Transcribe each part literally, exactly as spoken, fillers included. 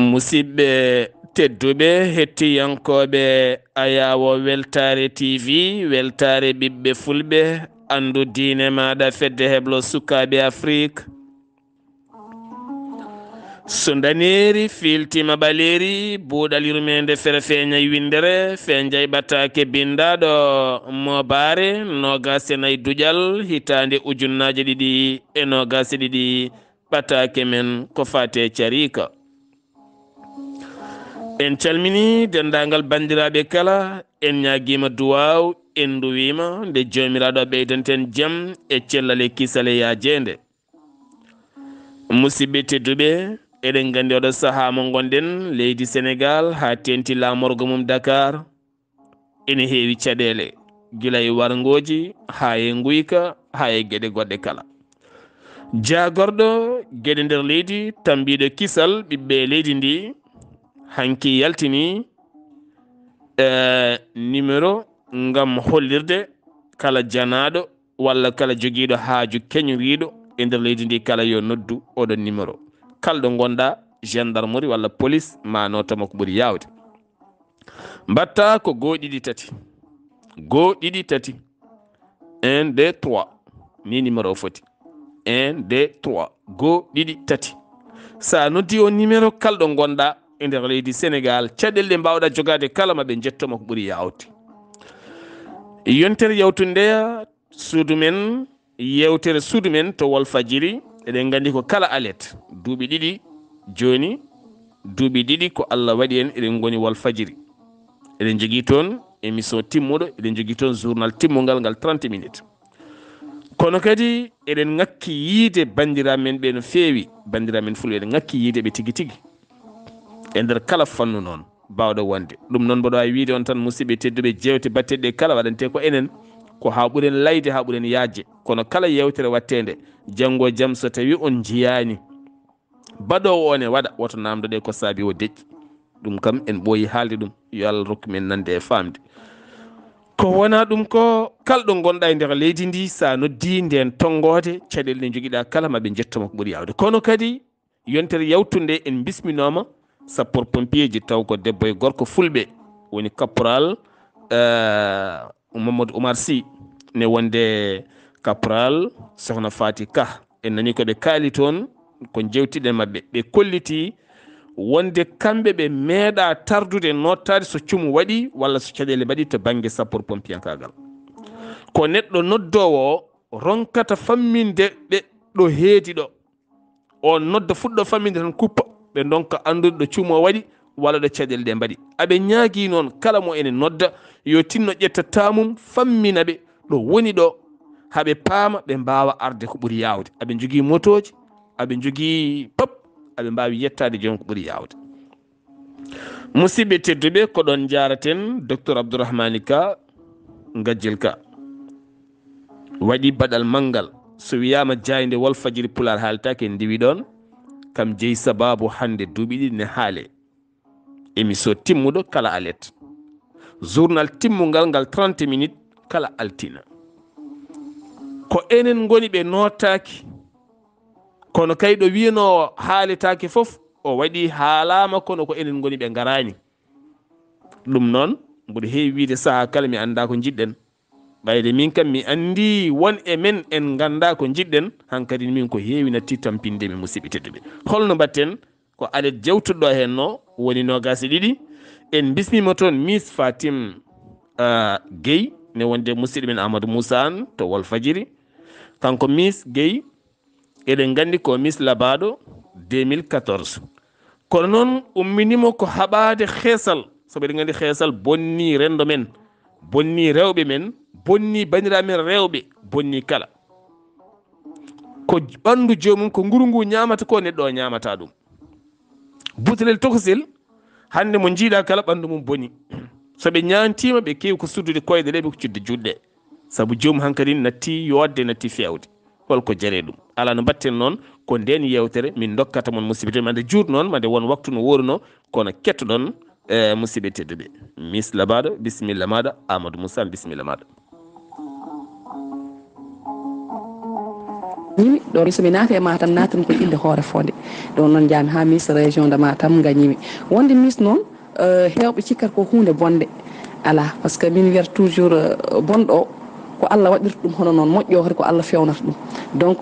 Musidɓe tedduɓe, hettiyankooɓe Ayaawo Weltaare T V, Weltaare ɓiɓɓe Fulɓe, anndu diine maaɗa, Fedde Heblo Sukaaɓe Afrik. So ndaneeri fiiltiima ɓaleeri, buuɗal yurmeende fere feeñay winndere, feenjay ɓataake binndaaɗo moobaare, noogaas e nay duƴal, hitaande ujunnaaje ɗiɗi e noogaas e ɗiɗi, ɓataake men ko faati e cariika. En calminii denndaangal banndiraaɓe kala, en ñaagiima duwaaw, en nduwiima nde Joomiraaɗo ɓeydanta en jam e cellal e kisal e yaajeende. Musidɓe tedduɓe, eɗen nganndi oɗo sahaa mo ngonɗen, leydi Senegaal haa teeŋti laamorgo mum Dakar, ene heewi caɗeele, gila e warngooji haa e nguyka, haa e geɗe goɗɗe kala. Jaagorɗo geɗe nder leydi, tammbiiɗo kisal ɓiɓɓe leydi ndi, hanki yaltini, eh, numéro ngam hollirde kala janaaɗo walla kala jogiiɗo haaju keñoriiɗo e nder leydi ndi kala yo noddu oɗon numéro. Kala ɗo ngonɗa, gendarmerie walla police ma nootoma ko ɓuri yaawde. Mbatta ko goo ɗiɗi tati. Goo ɗiɗi tati. Un, deux, trois. Ni numéro o foti. Un, deux, trois. Goo ɗiɗi tati. Sa noddi o numéro kala ɗo ngonɗa e nder leydi Senegaal, caɗeele ɗe mbawɗa jogaade kala ma ɓe njettoma ko ɓuri yaawde. Yontere yawtunde ndeya suudu men, yeewtere suudu men to Walfadjiri, eɗen nganndi ko kala alet, duuɓi ɗiɗi jooni, duuɓi ɗiɗi ko Allah waɗi en eɗen ngoni Walfadjiri. Eɗen njogii toon émission timmuɗo, eɗen njogii toon journal timmungal ngal trente minutes. Kono kadi eɗen ŋakki yiide banndiraaɓe men ɓe no feewi, banndiraaɓe men fulɓe eɗen ŋakki yiide ɓe tigi tigi. E nder kala fannu noon, baawɗo wonde. Ɗum noon, mboɗo waawi wiyde on tan, musidɓe tedduɓe, jeewte baɗteɗe ɗe kala waɗante ko enen, ko haa ɓuren layde, haa ɓuren yaajde. Kono kala yeewtere waɗteende, janngo e jam, so tawii on njiyaani baɗoowo o ne waɗa, woto naamndo ɗe ko saabi o deƴƴi. Ɗum kam, en ɓooyi haalde ɗum. Yo Allah rokku men nande e faamde. Ko wonaa ɗum ko, kala ɗo ngonɗa e nder leydi ndi, sa noddi ndeen tonngoode, caɗeele ɗe njogiɗa kala, ma ɓe njettoma ko ɓuri yaawde. Kono kadi, yontere yawtunde, en bisminooma sapeur pompier ji, taw ko debbo e gorko fulɓe, woni caporal, eh, Mamadou Oumar Sy, ne wonde caporal Sokhna Faty Ka. En nani ko ɓe kaali toon, ko jewtiɗen maɓɓe. Ɓe kolliti wonde kamɓe ɓe meeɗa tardude, nottaade so cumu waɗi walla so caɗeele mbaɗi to bannge sapeur pompiyankaagal. Ko neɗɗo noddoowo o ronkata famminde ɓe ɗo heedi ɗo. On nodda fuɗɗo famminde tan kuppa. Ɓe ndonka anndude ɗo cuumo waɗi walla ɗo caɗeele ɗe mbaɗi. Aɓe ñaagii noon kala mo ene nodda yo tinno ƴetta taamum fammina ɓe ɗo woni ɗo, haa ɓe paama, ɓe mbaawa arde ko ɓuri yaawde. Aɓe njogii motooji, aɓe njogii pop, aɓe mbaawi yettaade joom ko ɓuri yaawde. Musidɓe tedduɓe, ko ɗoon njaaraten Docteur Abdourahmani Ka, Ngajjel Ka. Waɗi baɗal manngal. So wiyaama jaaynde Walfadjiri Pulaar haaltaake, en ndiwi ɗoon. Kam jeyi sabaabu hannde duuɓi ɗiɗi ne haale. Émission timmuɗo kala alet. Journal timmungal ngal trente minutes kala altina. Ko enen ngoni ɓe nootaaki. Kono kay ɗo wiyanoo haaletaake fof, o waɗi haalaama, kono ko enen ngoni ɓe ngaraani. Ɗum noon, mboɗo heewi wiyde sahaa kala mi anndaa ko njiɗɗen. Ɓayde min kam mi anndii won e men en nganndaa ko njiɗɗen, hankadi min ko heewi natti tampinde mi, musidɓe tedduɓe. Holno mbaɗten? Ko alet jewtuɗo heen no woni noogaas e ɗiɗi. En bismiima toon Miss Fatim, ah, Gueye, ne wonde musidɗo men Amadou Moussa Anne to Walfadjiri. Kanko Miss Gueye, eɗen nganndi ko Miss labaaɗo deux mille quatorze. Kono noon umminimo ko haɓaade xeesal, sabu eɗen nganndi xeesal bonnii renndo men, bonnii rewɓe men, bonnii banndiraaɓe men rewɓe, bonnii kala. Ko ɓanndu joomum, ko nguru ngu ñaamata ko, neɗɗo o ñaamata ɗum. Butelel tokosel, hannde mo njiiɗa kala ɓanndu mum boni. So ɓe ñaantiima, ɓe keewi ko suddude koyɗe ɗe, ɓe ko cudde juuɗe. Sabu joomum hankadi natti yootde, natti feewde. Holko jaree ɗum? Alaa no mbaɗten noon, ko ndeen yeewtere min ndokkata mon, musidɓe tedduɓe, mande juut noon, mande won waktu no wooruno, kono kettoɗon, eh, musidɓe tedduɓe. Miss labaaɗo, bisimilla maaɗa, Amadou Moussa, bisimilla maaɗa. Ñimi ɗon, so mi naati e Matam, naatan ko inde Hoore Fonde. Ɗon noon njaami haa Miss région de Matam, ngañimi. Wonde Miss noon, eh, heewɓe cikkata ko huunde bonde. Alaa, parce que min wiyata toujours, eh, bonɗo o, ko Allah waɗirta ɗum hono noon, moƴƴo o kadi ko Allah fewnata ɗum. Donc,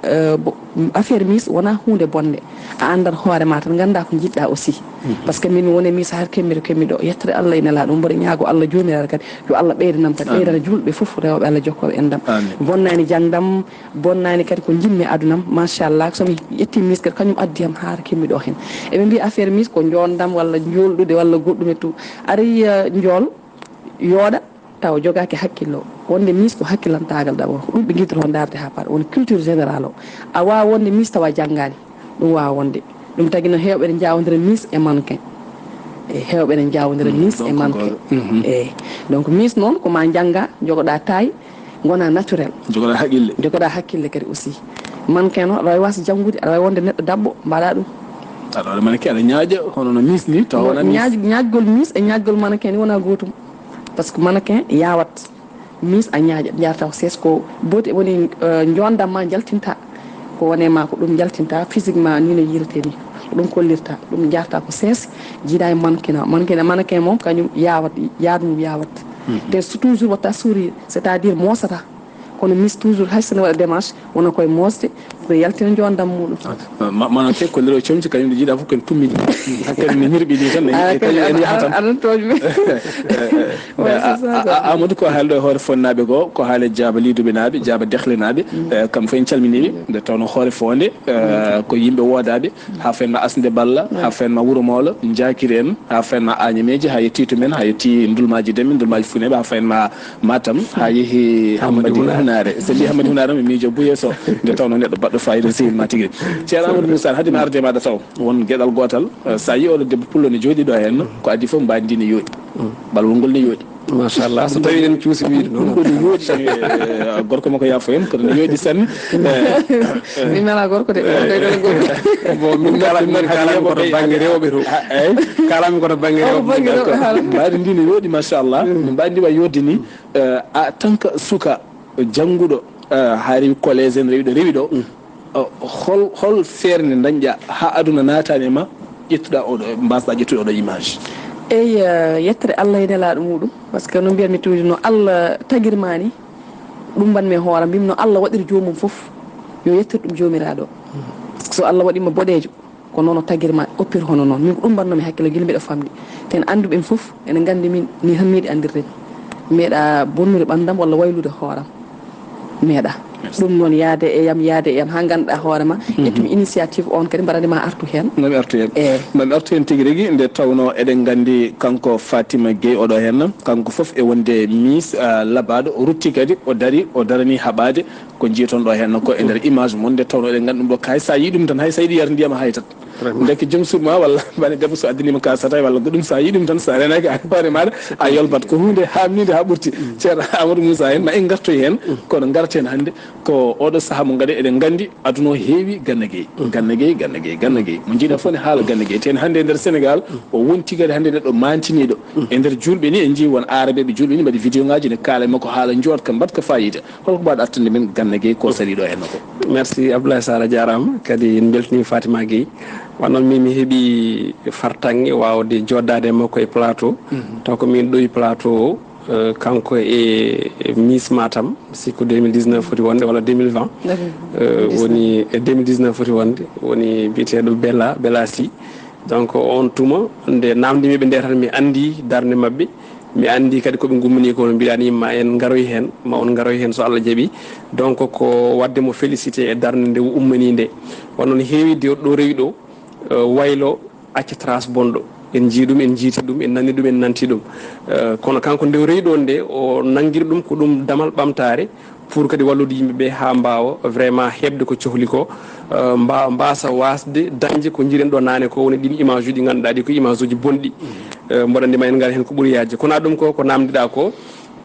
eh, bo-, affaire Miss wonaa huunde bonde. A anndan hoore ma tan, ngannda ko njiɗɗa aussi. Mhm. Parce que min woni Miss Haare Kemmiɗo Kemmiɗo, yettere Allah e Nelaaɗo, mboɗo ñaago Allah Joomiraaɗo kadi, yo Allah ɓeydanam kadi, ɓeydana juulɓe fof, rewɓe Allah jokkooɓe enɗam. Amin. Bonnani jangdam, bonnani kadi ko njiɗmi adunam, machallah, so mi ƴetti Miss kadi, kañum addi am Haare Kemmiɗo heen. Eɓe mbiya affaire Miss ko njoondam walla njoolɗude walla goɗɗum e tout. Aray, eh, njool, yooɗa, tawa jogaaki hakkillo. Wonde Miss ko hakkilantaagal d'abord. Ko ɗum ɓe ngiɗtotoo ndaarde haa paara. Woni culture générale o. A waawa wonde Miss tawa janngaani. Ɗum waawa wonde. Ɗum tagi no heewɓe ne njaawondira Miss e mannequin. E heewɓe ne njaawondira Miss e mannequin. Mhm. Eey. Donc Miss noon ko ma njannga, njogoɗaa taay, ngona naturel. Jogoɗaa haqqille. Jogoɗaa hakkille kadi aussi. Mannequin noon, aɗa waawi waasde janngude, aɗa waawi wonde neɗɗo daɓɓo, mbaɗa ɗum. Aɗa waɗa mannequin, aɗa ñaaƴa, hono no Miss ni, tawa wonaa Miss. Ñaaj-, ñaajgol Miss e ñaajgol mannequin ni wonaa gootum. Parce que mannequin yaawat. Miss a ñaaƴa, njaarta ko sees ko booti woni, eh, njoondam ma njaltinta. Ko wone ma ko ɗum njaltinta, physique ma ni no yiiretee ni. Ko ɗum kollirta, ɗum njaarta ko sees, jiidaa e mannequin o. Mannequin, mannequin moom kañum yaawat, yaadu mum yaawat. Mhm. Te so toujours watta sourire, c'est-à-dire moosata. Kono Miss toujours hay so ne waɗa démarche, wona koye moosde, ko yaltina njoondam muɗum. Ah, ma-, mannequin ko nder o comci, kañum ɗo jiidaa fof ken tummi ɗi. Hakkadi ne ñirɓi ɗi tan, ne, ah, kañum en yahata. Aɗa, aɗa tooñ mi. Ouais, c'est ça, quoi. A-, Amadou, ko haalɗo e Hoore Fondaaɓe ko, ko haale Jaaba Liiduɓe naaɓe, Jaaba Dexle naaɓe, eh, kam fof en calminiiɓe, nde tawno Hoore Fonde, eh, ko yimɓe woodaaɓe, haa fenna Asnde Balla, haa fenna Wuro Moolo, Njaakiri en, haa fenna Añameeji, haa yetti to men, haa yetti Ndulmaaji Deme, Ndulmaaji Funeeɓe, haa fenna Matam, haa yehi Hammadi Hunaare. Hunaare. So mbi Hammadi Hunaare, mi miijo Buye Sow, nde tawno neɗɗo baɗɗo faayiida sehil ma tigi. Ceerno Amadou Moussa, hade mi arde e maaɗa taw, won geɗal gootal, eh, so a yii oɗo debbo pullo ne jooɗii ɗo heen, ko adii fof mbaadi ndi ne yooɗi. Balwol ngol ne yooɗi. Machallah, so tawi en cuusi wiide noon. Ɗum ɗo ne yooɗi, eh, gorko makko yaafo en, kono ne yooɗi sanne. Eh, eh. Min mi alaa gorko de, ko tawi ɗon gorko. Bon, min kala, min kala mi ko to bannge rewɓe to. Ah, eey. Kala mi ko to bannge rewɓe. Bannge rewɓe, haala. Mbaadi ndi ne yooɗi, machallah. Mm. No mbaadi ndi wayi yooɗde ni, eh, en tant que suka jannguɗo, eh, haa rewi collège en, rewi ɗo, rewi ɗo. Mm. O, hol, hol feere nde ndañɗa haa aduna naataani e ma, ƴettuɗa oɗo, mbasɗa ƴettude oɗo image? Eey, eh, yettere Allah e Nelaaɗo muɗum, parce que no mbiyatmi toujours, no Allah tagir ma ni, ɗum mbaɗmi e hooram, mbimi no Allah waɗir joomum fof, yo yettir ɗum Joomiraaɗo. Parce que so Allah waɗi ma boɗeejo, ko noon o tagir ma, oppir hono noon. Min ko ɗum mbaɗnomi hakkille gila mbiɗa famɗi. Ten annduɓe mi fof ene nganndi min, ni tan miɗi anndirde mi. Meeɗa bonnude ɓanndam walla waylude hooram. Meeɗa. Merci. Ɗum noon yaade e yam, yaade e yam, haa ngannduɗaa hoore ma. Mhm. Ƴettumi initiative on kadi mbaɗani ma artu heen. Mami artu heen. Eey. Mami artu heen tigi rigi, nde tawno eɗen nganndi kanko Fatima Gueye oɗo heen, kanko fof e wonde Miss, ah, labaaɗo, o rutti kadi, o dari, o darani haɓaade ko njiiton ɗo heen ko e nder image mon, nde tawno eɗen nganndi ɗum ɗo kay, so a yii ɗum tan, hay so a yiɗi yarde ndiyam a haytat. Vraiment. Ndeke joom suudu ma walla bani debbo so addaniima ka satay walla goɗɗum, so a yii ɗum tan, so a renaaki a hoore maaɗa, a yolbat. Ko huunde haamniinde haa ɓurti. Mm. Ceerno Amadou Moussa en, ma en ngartoy heen, mm, kono ngarten hannde ko oɗo sahaa mo ngaɗen, eɗen nganndi aduna o heewi gannagey. Mm. Gannagey, gannagey, gannagey. Mo njiiɗa fof ne haala gannagey. Te hannde e nder Sénégal, mm, o wonti kadi hannde neɗɗo maantiniiɗo. Mm. E nder juulɓe ni en njii won aarabeeɓe juulɓe ni mbaɗi vidéo ngaaji ne kaala e makko haala njooɗka mbaɗka faayiida. Holko mbaɗa artude min gannagey ko sariɗo heen ko? Merci, Abdoulaye Sarr, a jaaraama. Kadi en mbeltanii Fatima Gueye. Wano min mi heɓi fartaŋŋe waawde jooɗdaade e makko e plateau. Mhm. Taw ko min ɗo e plateau o, eh, kanko e, e Miss Matam, sikku deux mille dix-neuf foti wonde walla deux mille vingt. Deux mille dix-neuf. Eh, woni e deux mille dix-neuf foti wonde, woni biyeteeɗo Bella, Bella Sy. Donc, on tuma, nde namdimi ɓe nde tan, mi anndi darnde maɓɓe, mi anndi kadi ko ɓe ngummani ko, no mbiɗani ma en ngaroy heen, ma on ngaroy heen so Allah jaɓi. Donc, ko waɗde mo félicité e darnde nde o ummani nde. Wano no heewi de ɗo rewi ɗo, eh, waylo acca trace bonɗo. En njii ɗum, en njiiti ɗum, en nani ɗum, en nanti ɗum. Eh, kono kanko nde o rewi ɗo nde, o nanngiri ɗum ko ɗum damal ɓamtaare, pour kadi wallude yimɓe ɓe haa mbaawa vraiment heɓde ko cohli ko, eh, mba-, mbaasa waasde dañde ko njiiren ɗo naane ko, woni ɗin image uji ɗi ngannduɗaa ɗi ko image uji bonɗi. Eh, mboɗo anndi ma en ngal heen ko ɓuri yaajde. Kono ɗum ko, ko namdiɗaa ko,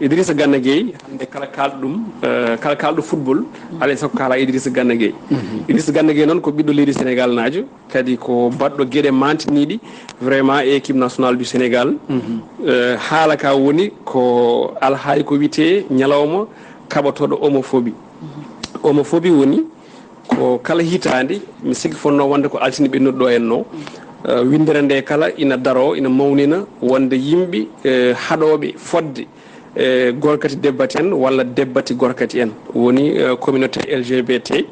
Idrissa Gana Gueye, hannde kala kaalɗo ɗum, eh, kala kaalɗo football, alaa e sago kaala Idrissa Gana Gueye. Mhm. Idrissa Gana Gueye noon ko ɓiɗɗo leydi Sénégal naajo, kadi ko baɗɗo geɗe mantiniiɗi vraiment e équipe nationale du Sénégal. Mhm. Eh, haala ka woni ko alhaali ko wiyetee ñalawma kaɓotooɗo homophobie. Mhm. Homophobie woni ko kala hitaande, mi sikki fonnoo wonde ko altine ɓennuɗo ɗo en no, eh, winndere nde kala ina daroo, ina mawnina wonde yimɓe, eh, haɗooɓe fodde, eh, gorkati debbati en walla debbati gorkati en, woni, eh, communauté L G B T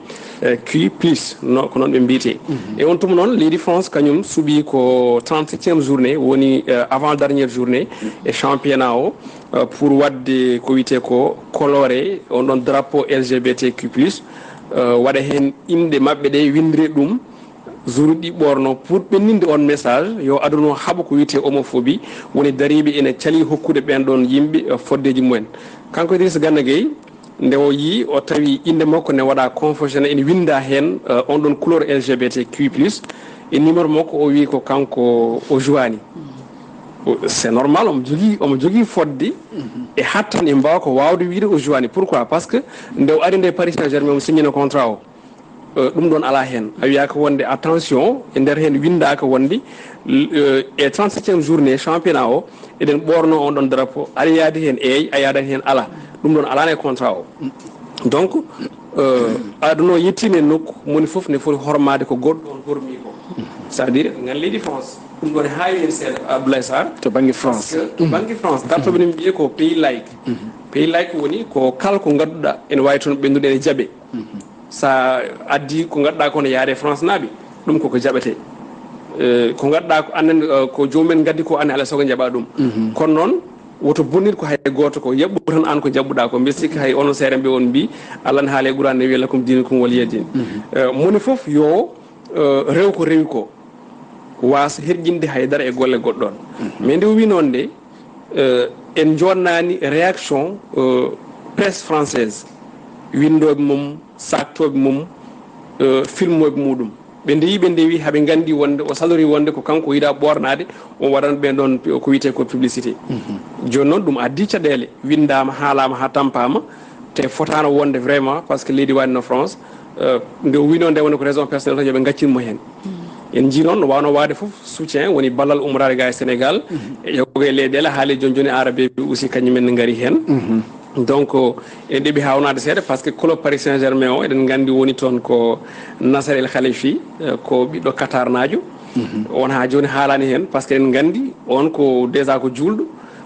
Q plus, no, ko noon ɓe mbiyetee. E on tuma noon, leydi France kañum suɓii ko trente-septième journée, woni, eh, avant dernière journée e championnat o, eh, pour waɗde ko wiyetee ko coloré on ɗon drapeau L G B T Q plus, eh, waɗa heen inɗe maɓɓe ɗe, winndire ɗum jour ɗi ɓoorno pour ɓenninde on message, yo aduna o haɓa ko wiyetee homophobie, woni dariiɓe ene calii hokkude ɓeen ɗoon yimɓe, eh, foddeeji mumen. Kanko Idrissa Gana Gueye, nde o yii, o tawi innde makko ne waɗa confusion, ene winnda heen, eh, on ɗon couleur L G B T Q plus, e numéro makko, o wii ko kanko o juwaani. O, c'est normal, omo jogii, omo jogii fodde e hattan e mbaawa ko waawde wiide o juwaani. Pourquoi? Parce que nde o ari nde Paris Saint-Germain, omo signina contrat o. Eh, ɗum ɗoon alaa heen. A wiyaaka wonde attention, e nder heen winndaaka wonde, eh, e trente-septième journée championnat o, eɗen ɓoorno on ɗon drapeau. Aɗa yaadi heen, eey, a yaadat heen, alaa. Ɗum ɗoon alaa e contrat o. Donc, eh, aduna o yettiima e nokku, moni fof ne foti hormaade ko goɗɗo on hormi ko. C'est-à-dire, ngal leydi France, ɗum ɗoon haawi heen seeɗa, Abdoulaye Sarr. To bannge France. Parce que to bannge France, dartooɓe ne mbiyee ko pays laïque. Pays laïque woni ko kala ko ngannduɗaa ene waawi toon ɓenndude ene jaɓe. Sa addi ko ngannduɗaa ko no yaade France naaɓe, ɗum koko jaɓetee. Eh, ko ngannduɗaa ko annen, eh, ko joomum en ngaddi ko annen, alaa sago njaɓa ɗum. Kono noon, woto bonnit ko hay gooto ko, yaɓɓu tan aan ko jaɓɓuɗaa ko. Mbiɗa sikki hay onon seerenɓe on mbii, Allah ne haali e Qur'an ne wiya, "Lakum diinukum waliya diin." Eh, moni fof yo, eh, rew ko rewi ko. Waasa herƴinde haydara e golle goɗɗo on. Mais nde o wi noon nde, eh, en joɗnaani réaction, eh, presse française, winndooɓe mum, saaktooɓe mum, eh, filmooɓe muɗum. Ɓe ndewi, ɓe ndewi, haɓe nganndi wonde o salori wonde ko kanko yiɗa ɓoornaade, o waɗan ɓe ɗon pi-, ko wiyetee ko publicité. Jooni noon ɗum addi caɗeele, winndaama, haalaama haa tampaama, te fotaano wonde vraiment, parce que leydi waɗi no France, eh, nde o wino nde woni ko raison personnelle tan, yo ɓe ngaccin mo heen. En njii noon no waawno waawde fof soutien, woni ballal ummorade ga e Sénégal, e yoga e leyɗeele, haali jooni jooni Arabe ɓe aussi kañum en ne ngari heen. Donc, en ɗeɓi haawnaade seeɗa, parce que club Paris Saint-Germain o, eɗen nganndi woni toon ko Nasser El Khelaïfi, eh, ko ɓiɗɗo Qatar naajo. On haa jooni haalaani heen, parce que eɗen nganndi on ko déjà ko juulɗo.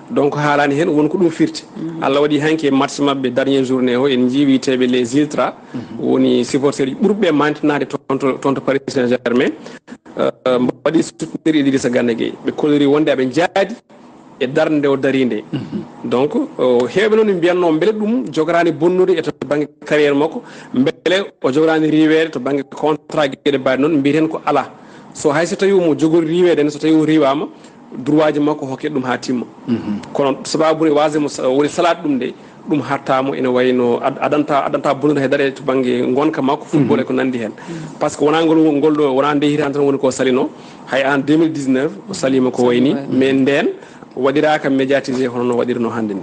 Donc, haalaani heen won ko ɗum firti. Allah waɗi hanki e match maɓɓe dernier journée o, en njii wiyeteeɓe les ultras, woni supporter uji ɓurɓe mantinaade toon to, toon to Paris Saint-Germain. Eh, mbaɗi soutenir Idrissa Gana Gueye. Ɓe kolori wonde aɓe njaadi e darnde o dari nde. Donc, o, heewɓe noon mbiyatnoo mbele ɗum jogoraani bonnude e to bannge carrière makko, mbele o jogoraani riiweede to bannge contrat, geɗe mbaɗi noon, mbiyeten ko alaa. So hay so tawi omo jogori riiweede ne, so tawi o riiwaama, droit ji makko hokke ɗum haa timma. Kono sababu ne waasde mo sa-, woni salaade ɗum nde, ɗum hattaama ene wayi no ad-, adanta, adanta bonnude hay dara to bannge ngonka makko, football e ko nanndi heen. Parce que wonaa ngol, ngol ɗo, wonaa nde hitaande tan woni ko salino. Hay en deux mille dix-neuf, o saliima ko wayi ni. Mais ndeen, waɗiraaka médiatisé hono no waɗirnoo hannde ni.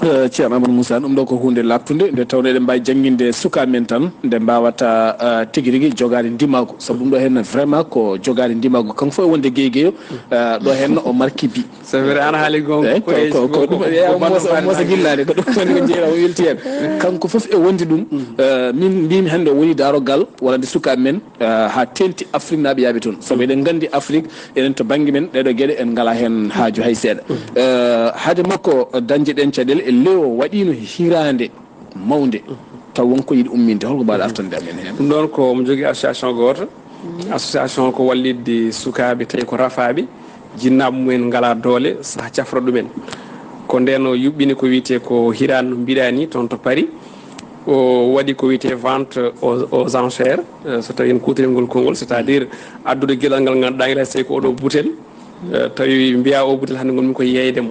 Eh, Ceerno Amadou Moussa, ɗum ɗo ko huunde laaɓtunde, nde tawnoo eɗen mbaawi jannginde sukaaɓe men tan, nde mbaawata, eh, tigi rigi jogaade ndimaagu. Sabu ɗum ɗo heen vraiment ko jogaade ndimaagu. Kanko fof e wonde geegeyo, eh, ɗo heen o marki bi. C'est vrai, an haali gonga. Eh, ko, ko, ko ɗum, eh, mosa, mosa gillaade, ko ɗum woni ko jeeɗa, o welti heen. Kanko fof e wondi ɗum, eh, min mbimi hannde o woni daarogal walla nde sukaaɓe men, eh, haa teenti Afrique naaɓe yaaɓe toon. Sabu eɗen nganndi Afrique, enen to bannge men, ɗeɗo geɗe en ngalaa heen haaju hay seeɗa. Eh, hade makko dañde ɗeen caɗeele, e leo waɗiino hiraande mawnde, taw won ko yiɗi umminde. Holko mbaaɗa artande amen heen? Ɗum ɗoon ko omo jogii association gooto. Association ko wallitde sukaaɓe tawi ko rafaaɓe, jinnaaɓe mumen ngalaa doole, saha cafra ɗumen. Ko ndeen o yuɓɓini ko wiyetee ko hiraande no mbiɗa ni toon to Paris. O waɗi ko wiyetee vente aux, aux enchères, eh, so tawi en kuutorii ngol konngol, c'est-à-dire addude geɗal ngal ngannduɗaa ngal, hay so tawi ko oɗo butel, eh, tawi mbiya o butel hannde ngonmi ko yeeyde mo.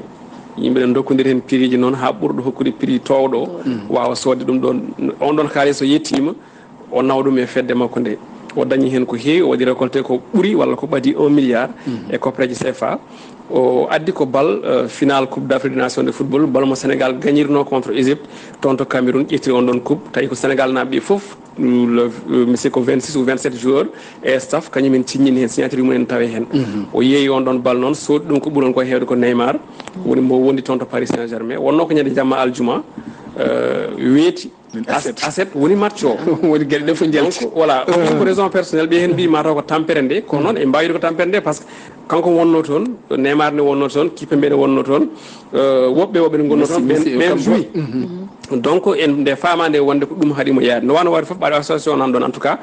Yimɓe ne ndokkondiri heen prix ji noon haa ɓurɗo hokkude prix toowɗo o, waawa soodde ɗum ɗoon. On ɗoon kaalis so yettiima, o nawa ɗum e fedde makko nde. O dañi heen ko heewi, o waɗi récolté ko ɓuri walla ko ɓadii un milliard e koppareeje C F A. O addi ko bal, eh, final Coupe d'Afrique des Nations de football, bal mo Sénégal gagnirno contre Égypte, toon to Cameroun, ƴettiri on ɗon coupe. Tawi ko Sénégal naaɓe ɓe fof, le, eh, mi sikki ko vingt-six ou vingt-sept joueurs e staff, kañum en ciññini heen, signature mum en tawi heen. O yeeyi on ɗon bal noon, soodi ɗum ko ɓuri on ko heewde ko Neymar, woni mbo wondi toon to Paris Saint-Germain. Wonnoo ko ñande jamma aljuma, euh, weeti. Aset woni match o. Woni geɗe ɗe fof njalti. Donc voilà, ko raison personnelle, ɓe heen mbiyi mataw ko tampere nde, kono noon e mbawi ko tampere nde, parce que kanko wonno toon, Neymar ne wonno toon, Kimpembe ne wonno toon, euh, woɓɓe woɓɓe ne ngonno toon, ɓen joué. Donc en nde faama nde wonde ko ɗum haɗi mo yaade. No wano waɗi fof, ɓaɗo association nan ɗon, en tout cas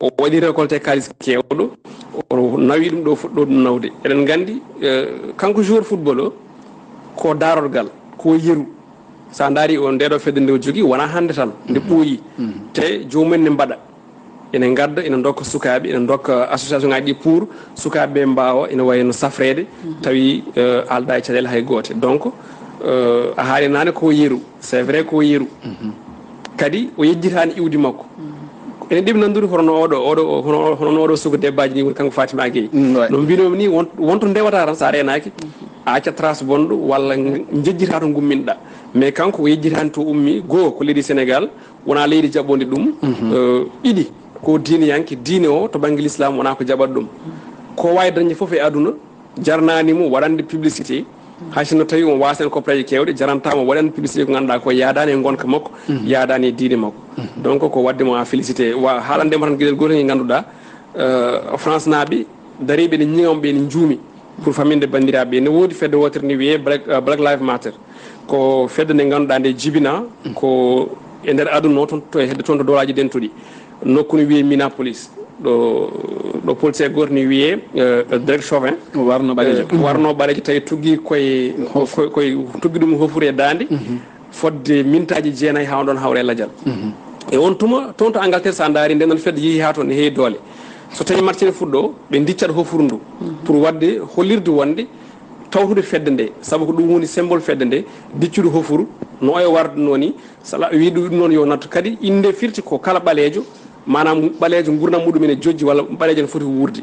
o waɗi récolté kalis kewɗo, o nawi ɗum ɗo fuɗɗo ɗum nawde. Eɗen nganndi, euh, kanko joueur football o, ko darorgal, ko yeru. Sa ndaari o, nde ɗo fedde nde o jogii wona hannde tan, nde ɓooyi. Te joomum en ne mbaɗa, ene ngadda, ene ndokka sukaaɓe, ene ndokka association ngaji ɗi pour sukaaɓe ɓe mbaawa, ene wayi no safreede, tawi, euh, alda e caɗeele hay goote. Donc, euh, a haali naane ko yeru, c'est vrai ko yeru. Kadi o yejjitaani iwdi makko. Ene ɗeɓi nanndude hono no oɗo, oɗo, hono, hono no oɗo suka debbaaji ni woni kanko Fatima Gueye. No mbinomi ni, won, wonto ndewata tan sa reenaaki, a acca trace bonɗo walla njejjita to gumminɗa. Mais kanko o yejjitaani to ummi, goo ko leydi Sénégal, wona leydi jaɓɓondi ɗum. Euh, ɗiɗi, ko diineyanke, diine o to bannge l'islam wona ko jaɓat ɗum. Ko wawi dañde fof e aduna, jarnani mo waɗande publicité, hay sinno tawi on wasan copraji kewɗe, jarantama waɗande publicité ko ganduɗa ko yaadani e gonka makko, yaadani e diine makko. Donc ko wadde mo a félicité, wa haalande mo tan gueɗel gotel nge ganduɗa, euh, France naaɓe dariɓe ne ñiŋam ɓe ne juumi pour faminde bandiraɓe. Ne wodi fedde wotere ne wiye Black, euh, Black Lives Matter. Ko fedde nde ganduɗa nde jibina ko e nder aduna o, toon to e hedde toon to Dowlaji Dentuɗi. Nokku ne wiye Minneapolis. Ɗo, ɗo policier goto ne wiye, euh, Derek Chauvin. Warno ɓaleejo. Euh, warno ɓaleejo tawi tuggi koye, koye, koye tuggi ɗum hofuri e daande. Fodde mintaji jeenayi ha on ɗon hawre lajal. E on tuma, toon to Angleterre, sa ndaari, nden ɗon fedde yeehi ha toon, ne heewi doole. So tawi match ne fuɗɗo, ɓe diccat hofuru ndu pour wadde hollirde wonde tawtude fedde nde, sabu ko ɗum woni symbole fedde nde, diccude hofuru no oya warduno ni, sala wi ɗum noon yo nattu. Kadi inde firti ko kala ɓaleejo, maanaam ɓaleejo ngurndan muɗum ene jojji walla ɓaleejo ne foti wuurde.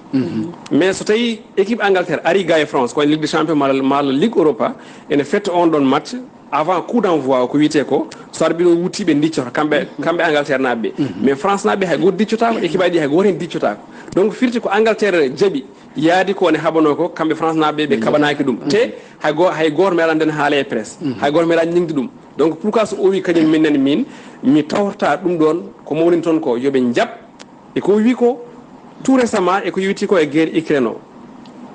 Mais so tawi équipe Angleterre ari ga e France, ko en Ligue des Champions malla, malla Ligue Europa, ene fetta on ɗon match, avant coup d'envoi o ko wiyetee ko, so arbitre o wutti ɓe diccoto, kamɓe, kamɓe Angleterre naaɓe ɓe. Mais France naaɓe ɓe hay gooto diccotako, équipe aji ɗi hay gooto heen diccotako. Donc firti ko Angleterre jaɓi yaadi ko ne haɓanoo ko, kamɓe France naaɓe ɓe kaɓanaaki ɗum. Te hay go-, hay gooto meeɗaa nden haala e presse. Hay gooto meeɗaa ñiŋde ɗum. Donc pourquoi so o wi kañum min nani min, mi tawtata ɗum ɗon, ko mawnin toon ko yo ɓe njaɓ. E ko wi ko tout récemment, e ko yowiti ko e guerre Ukraine o,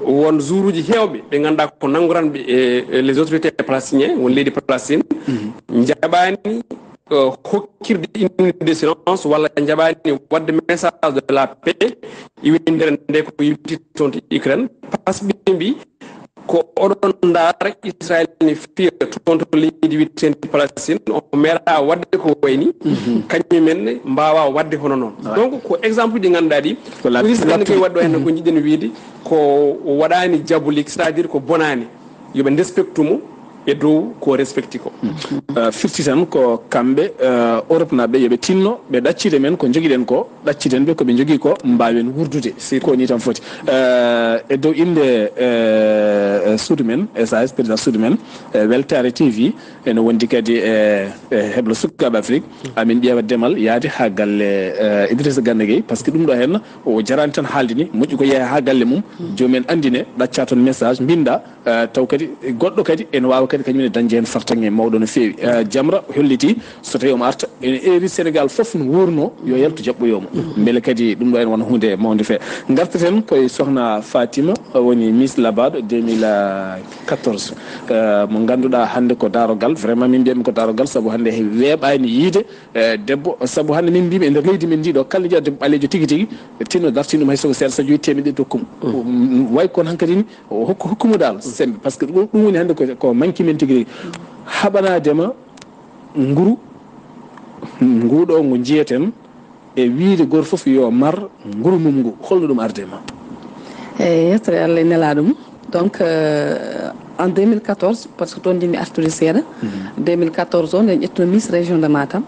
won joueuruji heewɓe ɓe ngannduɗaa ko nannguranɓe e, e les autorités palestiniens, won leydi Palestine, njaɓaani, euh, hokkirde une minute de silence walla njaɓaani waɗde message de la paix e winndere nde ko yowiti toon to Ukraine, parce que ɓe mbi ko oɗon ndaara Israel ne fiya toon to leydi wiyeteendi Palestine, o meeɗaa waɗde ko wayni, kañum en ne mbaawa waɗde hono noon. Donc ko exemple uji ɗi ngannduɗaa ɗi, ko la-, ko Israel ne koy waɗɗo heen ko jiɗɗen wiide ko waɗaani diabolique, c'est-à-dire ko bonaani, yo ɓe respectu mo e dow ko respecti ko. Euh, firti tan ko kamɓe, euh, Europe naaɓe yo ɓe tinno, ɓe ɗaccire men ko jogiɗen ko, ɗacciten ɓe ko ɓe njogii ko, mbaawen wurdude. Ko ni tan foti. Eh, e dow innde, eh, suudu men, S A S, président suudu men, eh, Weltaare T V, ene wondi kadi e, e heblo Sukaaɓe Afrik. Amin ƴeewa demal yaade haa galle, eh, Idrissa Gana Gueye, par ce que ɗum ɗo heen o jarani tan haalde ni, moƴƴi ko yeeya haa galle mum, joomum en anndine, ɗacca toon message, mbinnda, Eh, taw kadi goɗɗo kadi ene waawa kadi kañum ne dañde heen fartaŋŋe mawɗo no feewi. Eh, Jamra holliti so tawi omo arta, ene eeri Sénégal fof no wuurno, yo yaltu jaɓɓoyoo mo. Mbele kadi ɗum ɗo ene wona huunde mawnde feewi. Ngartaten koye sohna Fatima, eh, woni Miss Labado deux mille quatorze. Eh, mo ngannduɗaa hannde ko darogal, vraiment min mbiyatmi ko darogal, sabu hannde weeɓaani yiide, eh, debbo, sabu hannde min mbimi e nder leydi men ndi ɗo, kala njiya debbo ɓaleejo tigi tigi, tinno dartini ɗum hay soko seeɗa, so joyi temeɗɗe tokkum. Mm, way kono hankadi ni, o hokku, hokku mo dal sembe, par ce que ɗum, ɗum woni hannde ko, ko manki men tigi tigi. Haɓanaade ma nguru, nguɗo ngo njiyeten, e wiide gooto fof yo mar nguru mum ngu, holno ɗum arde ma? E yettere Allah e nelaaɗo mum. Donc, euh, en deux mille quatorze, par ce que toon njimmi artude seeɗa, deux mille quatorze o, nde ƴettuno Miss Région de Matam,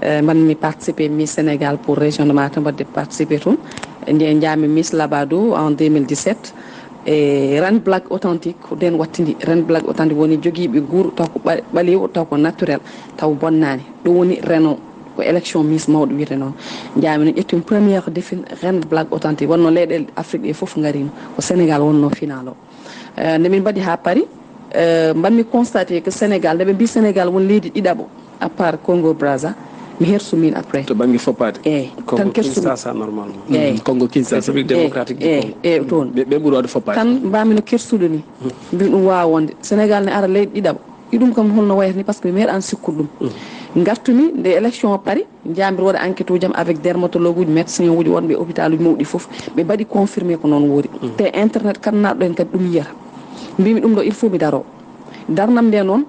eh, mbanmi participé Miss Sénégal pour Région de Matam, waɗde participé toon. Nde njaami Miss Labado en deux mille dix-sept. E Ren Black Authentique, ko nden wattindi. Ren Black Authentique woni jogiiɓe guur, taw ko ɓa-, ɓaleewo, taw ko naturel, taw bonnaani. Ɗum woni Ren o, ko élection Miss mawɗo wiyete noon. Njaami no ƴettumi première défilé Ren Black Authentique. Wonno leyɗeele Afrique ɗe fof ngarino. Ko Sénégal wonno final o. Eh, nde min mbaɗi haa Paris, eh, mbanmi constaté que Sénégal, nde ɓe mbi Sénégal woni leydi ɗiɗaɓo. à part Congo Brazza, mi hersu min après. To bannge foppaade. Eeyi, Congo tan kersu mi. Kinshasa, normalement. Eeyi. Mm, Congo Kinshasa. République démocratique du Congo. Eeyi, eeyi, toon. Ɓe, ɓe ɓuri waawde foppaade. Tan mbaami no kersude ni. Mbiɗo ɗum waawa wonde. Sénégal ne ara leyɗe ɗiɗaɓa. Iɗum kam holno wayata ni, parce que mi meeɗaani sikkude ɗum. Ngartumi nde élection o pari, njaami mbiɗo waɗa enquête uji am avec dermatologue uji, médecin uji wonɓe e hôpital uji mawɗi fof, ɓe mbaɗi confirmé ko noon woori. Te internet kala naatɗo heen kadi ɗum yiyata. Mbimi ɗum ɗo, il faut mi daro. Darnam nde noon,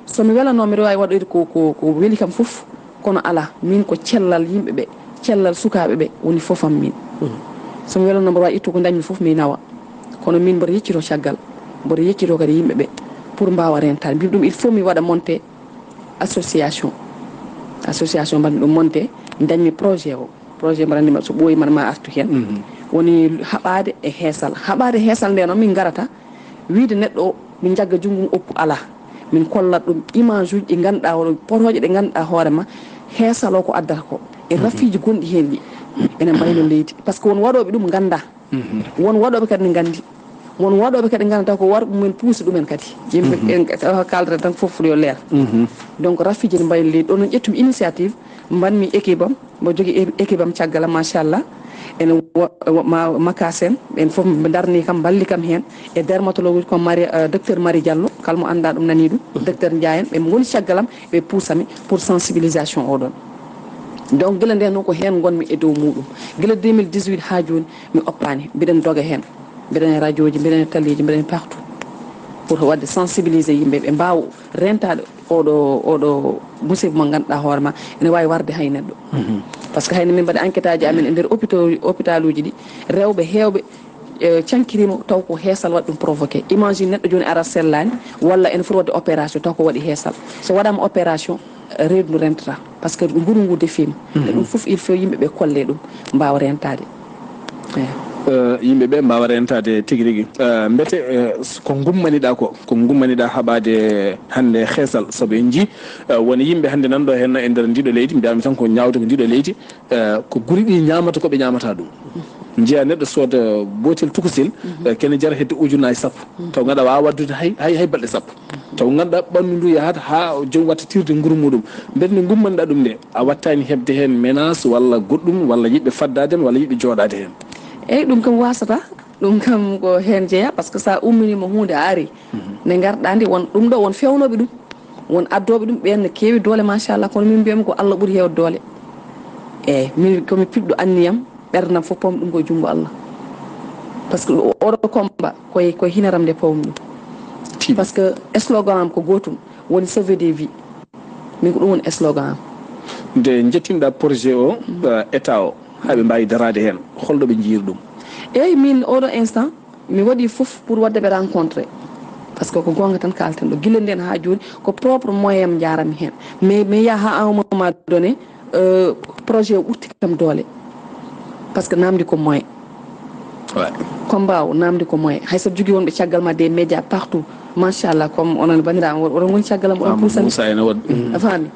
so mi welano, mbiɗo waawi waɗoyde ko, ko, ko weli kam fof, kono alaa. Min ko cellal yimɓe ɓe, cellal sukaaɓe ɓe woni fof am min. So mi welano, mboɗo waawi ittu ko ndañmi fof, mi nawa. Kono min mboɗo yeccito caggal, mboɗo yeccito kadi yimɓe ɓe pour mbaawa rentaade. Mbimi ɗum, il faut mi waɗa monté association. Association mbaɗmi ɗum monté, ndañmi projet o. Projet mbaɗanmi, so ɓooyi mbaɗa ma artu heen. Woni haɓaade e heesal. Haɓaade e heesal nde noon min ngarata, wiyde neɗɗo o, min njagga junngo mum oppu, alaa. Min kollat ɗum image uji ɗi ngannduɗaa, hono potooje ɗe ngannduɗaa hoore ma, heesal o ko addata ko. E rafiiji gonɗi heen ɗi, ene mbayno leydi. Par ce que won waɗooɓe ɗum nganndaa. Won waɗooɓe kadi ne nganndi. Won waɗooɓe kadi nganndaa ko war mumen puusi ɗumen kadi. Yimɓe ɓen kaldata tan fof yo leer. Donc, rafiiji ne mbayno leydi. Ɗon noon ƴettumi initiative, mbaɗmi équipe am, mbo jogii é-, équipe am caggal am, machallah. Ene wo-, wo-, ma-, Makasen, ɓen fof ɓe darni kam, mballi kam heen. E dermatologue uji, comme Marie, euh, docteur Marie Diallo, kala mo anndaa ɗum nanii ɗum. Docteur Ndiaye en, ɓe ngoni caggal am, ɓe puusami pour sensibilisation o ɗon. Donc, gila nden noon ko heen ngonmi e dow muɗum. Gila deux mille dix-huit haa jooni, mi oppaani. Mbiɗen doga heen. Mbiɗen e radio ji, mbiɗen e télé ji, mbiɗen e partout. Pour waɗde sensibiliser yimɓe, ɓe mbaawa rentaade oɗo, oɗo musiba mo ngannduɗaa hoore ma, ene waawi warde hay neɗɗo. Par ce que hay no min mbaɗi enquête aji amen e nder hôpital, hôpital uji ɗi, rewɓe heewɓe, eh, cankiriima taw ko heesal waɗi ɗum provoqué. Imagine neɗɗo jooni ara sellaani, walla ene foti waɗde opération taw ko waɗi heesal. So waɗaama opération, reedu ndu rentata. Par ce que nguru ngu defiima. E ɗum fof, il faut yimɓe ɓe kolle ɗum, mbaawa rentaade. Eeyi. Eh, yimɓe ɓe mbaawa rentaade tigi rigi. Eh, mbete, eh, s-, ko ngummaniɗaa ko, ko ngummaniɗaa haɓaade hannde heesal, sabu en njii, eh, won yimɓe hannde nan ɗo heen e nder ndiɗo leydi, mbiyaami tan ko ñaawde ko ndiɗo leydi, eh, ko guri ɗi ñaamata ko ɓe ñaamata ɗum. Njiya neɗɗo sooda botel tukusel, eh, kene jara hedde ujunnaaji sappo. Taw ngannduɗaa waawa waɗdude hay, hay, hay balɗe sappo. Taw ngannduɗaa ɓanndu ndu yahata haa joom watta tirde nguru muɗum. Mbete nde ngummaniɗaa ɗum nde, a wattaani heɓde heen menace walla goɗɗum, walla yiɗɓe faddaade ma, walla yiɗɓe jooɗaade heen? Eeyi, ɗum kam waasata. Ɗum kam ko heen jeyaa, par ce que so a umminiima huunde, a ari, nde ngarɗaa nde, won ɗum ɗo, won feewnooɓe ɗum, won addooɓe ɗum, ɓeen ne keewi doole, machallah, kono min mbiyami ko Allah ɓuri heewde doole. Eeyi, min ko mi piɗɗo anniyam, ɓerdam fof pawmi ɗum ko e junngo Allah. Par ce que o-, oɗo combat, koye, koye hinaram nde pawmi ɗum. Tiiɗi. Par ce que slogan am ko gootum, woni sauver des vies. Min ko ɗum woni slogan am. Nde njettinɗaa projet o, eh, état o, haa ɓe mbaawi daraade heen, holɗo ɓe njiyiri ɗum? Eeyi, min oɗo instant, mi waɗi fof pour waɗde ɓe rencontré. Par ce que ko goonga tan kaalten ɗo. Gila nden haa jooni, ko propre moyen am njaarami heen. Mais mi yaha haa à un moment donné, euh, projet o ɓurti kam doole. Par ce que namdi ko moyen. Ouais. Combat o namdi ko moyen. Hay so jogii wonɓe caggal ma des médias partout. Machallah, comme onon banndiraaɓe, oɗon ngoni caggal am, oɗon puusani. Moussa ene waɗi. A faami?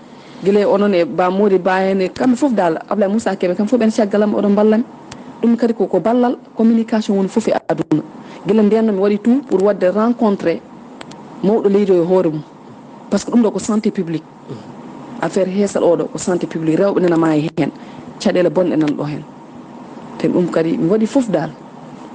Gila onon e Ba Mody Ba en e kamɓe fof dal, Ablaye Moussa Kébé, kamɓe fof ɓen caggal am, oɗon mballami. Ɗum kadi ko, ko ballal communication woni fof e aduna. Gila nden no mi waɗi tout pour waɗde rencontré mawɗo leydi o e hoore mum. Par ce que ɗum ɗo ko santé publique. Affaire heesal oɗo ko santé publique. Rewɓe nana maayi heen. Caɗeele bonɗe nan ɗo heen. Te ɗum kadi mi waɗi fof dal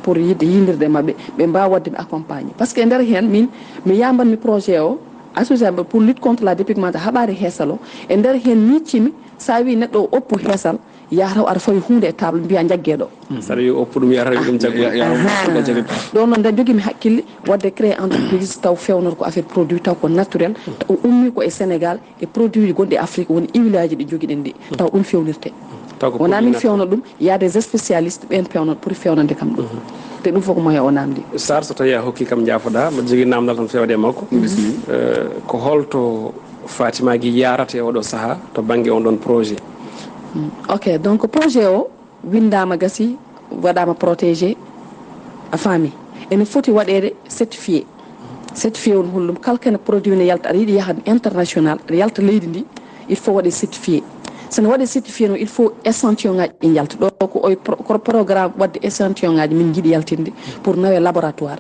pour yiɗde yiindirde e maɓɓe, ɓe mbaawa waɗde mi accompagné. Par ce que e nder heen min, mi yambanmi projet o, association pour lutte contre la dépigmentation, haɓaade heesal o. E nder heen miccimi, so a wii neɗɗo o oppu heesal, yahata o ara fawi huunde e table, mbiya njaggeeɗo. Saɗa wiya oppu ɗum, yahata ɗum jaggu. Ya, ya, ya, ya, ya, ya. Ɗon noon nde jogimi hakkille waɗde créé entreprise taw fewnata ko affaire produit, taw ko naturel, taw ummi ko e Sénégal, e produit ji gonɗi e Afrique, woni huileaji ɗi jogiɗen ɗi, taw ɗum fewnirte. Taw ko wona produit min naturel. Fewna ɗum, il y a des spécialistes ɓen pewnata, poti fewnande kam ɗum. Te ɗum fof ko moyen o namdi. Sarr, so tawi a hokki kam jaafoɗa, mbaɗa jogii namdal tan fewde e makko. Bisimilla. Eh, ko holto Fatima Gueye yarata e oɗo saha to banggue on ɗon projet? Mm. Ok, donc projet o winndama, gasi, waɗama protégé, a faami. Ene foti waɗede certifié. Certifié on holɗum? Kala kene produit ne yalta, aɗa yiɗi yaha international, aɗa yalta leydi ndi, il faut waɗe certifié. So ne waɗe certifié noon, il faut échantillon ngaji ɗi njalta. Ɗo ko oye pro-, ko programme waɗde échantillon ngaji min jiiɗi yaltinde pour nawe laboratoire.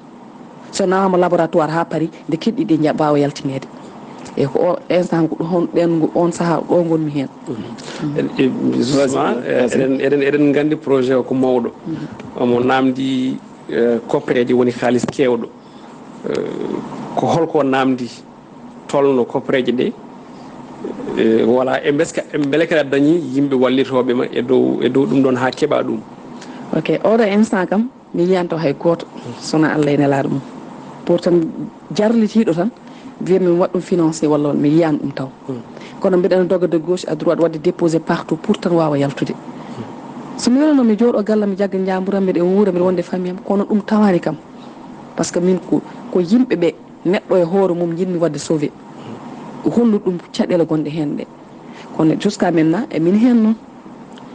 So nawama laboratoire ha paari, nde keɗɗi ɗi nja-, mbawa yaltinede. E ko o instant ko ɗo hon ɓen ngo-, on sahaa ɗo ngonmi heen. Justement, eɗen, eɗen, eɗen nganndi projet o ko mawɗo. Omo naamndi eh, koppereeje, woni kaalis keewɗo. Eh, ko holko naamndi tolno koppereeje ɗe? Eh, wala e mbeska, e mbele kala dañi yimɓe wallitooɓe ma e dow, e dow ɗum ɗon haa keɓa ɗum? Ok, oɗo instant kam, mi yiyanto hay gooto, sona Allah e nelaaɗo mum. Pour tan jarlitiiɗo tan, wiya min waɗ ɗum financé walla walla mi yiyaani ɗum taw. Kono mbiɗa doga de gauche à droite, waɗde déposé partout pour tan waawa yaltude. So mi welano mi jooɗo galle, mi jagga njamburam, mbiɗa wuura, mbiɗa wonde famille am, kono ɗum tawaani kam. Parce que min ko, ko yimɓe ɓe, neɗɗo e hoore mum njiɗmi waɗde sauvé. Hollu ɗum caɗeele gonɗe heen ɗe. Kono jusqu'à maintenant, e min heen noon.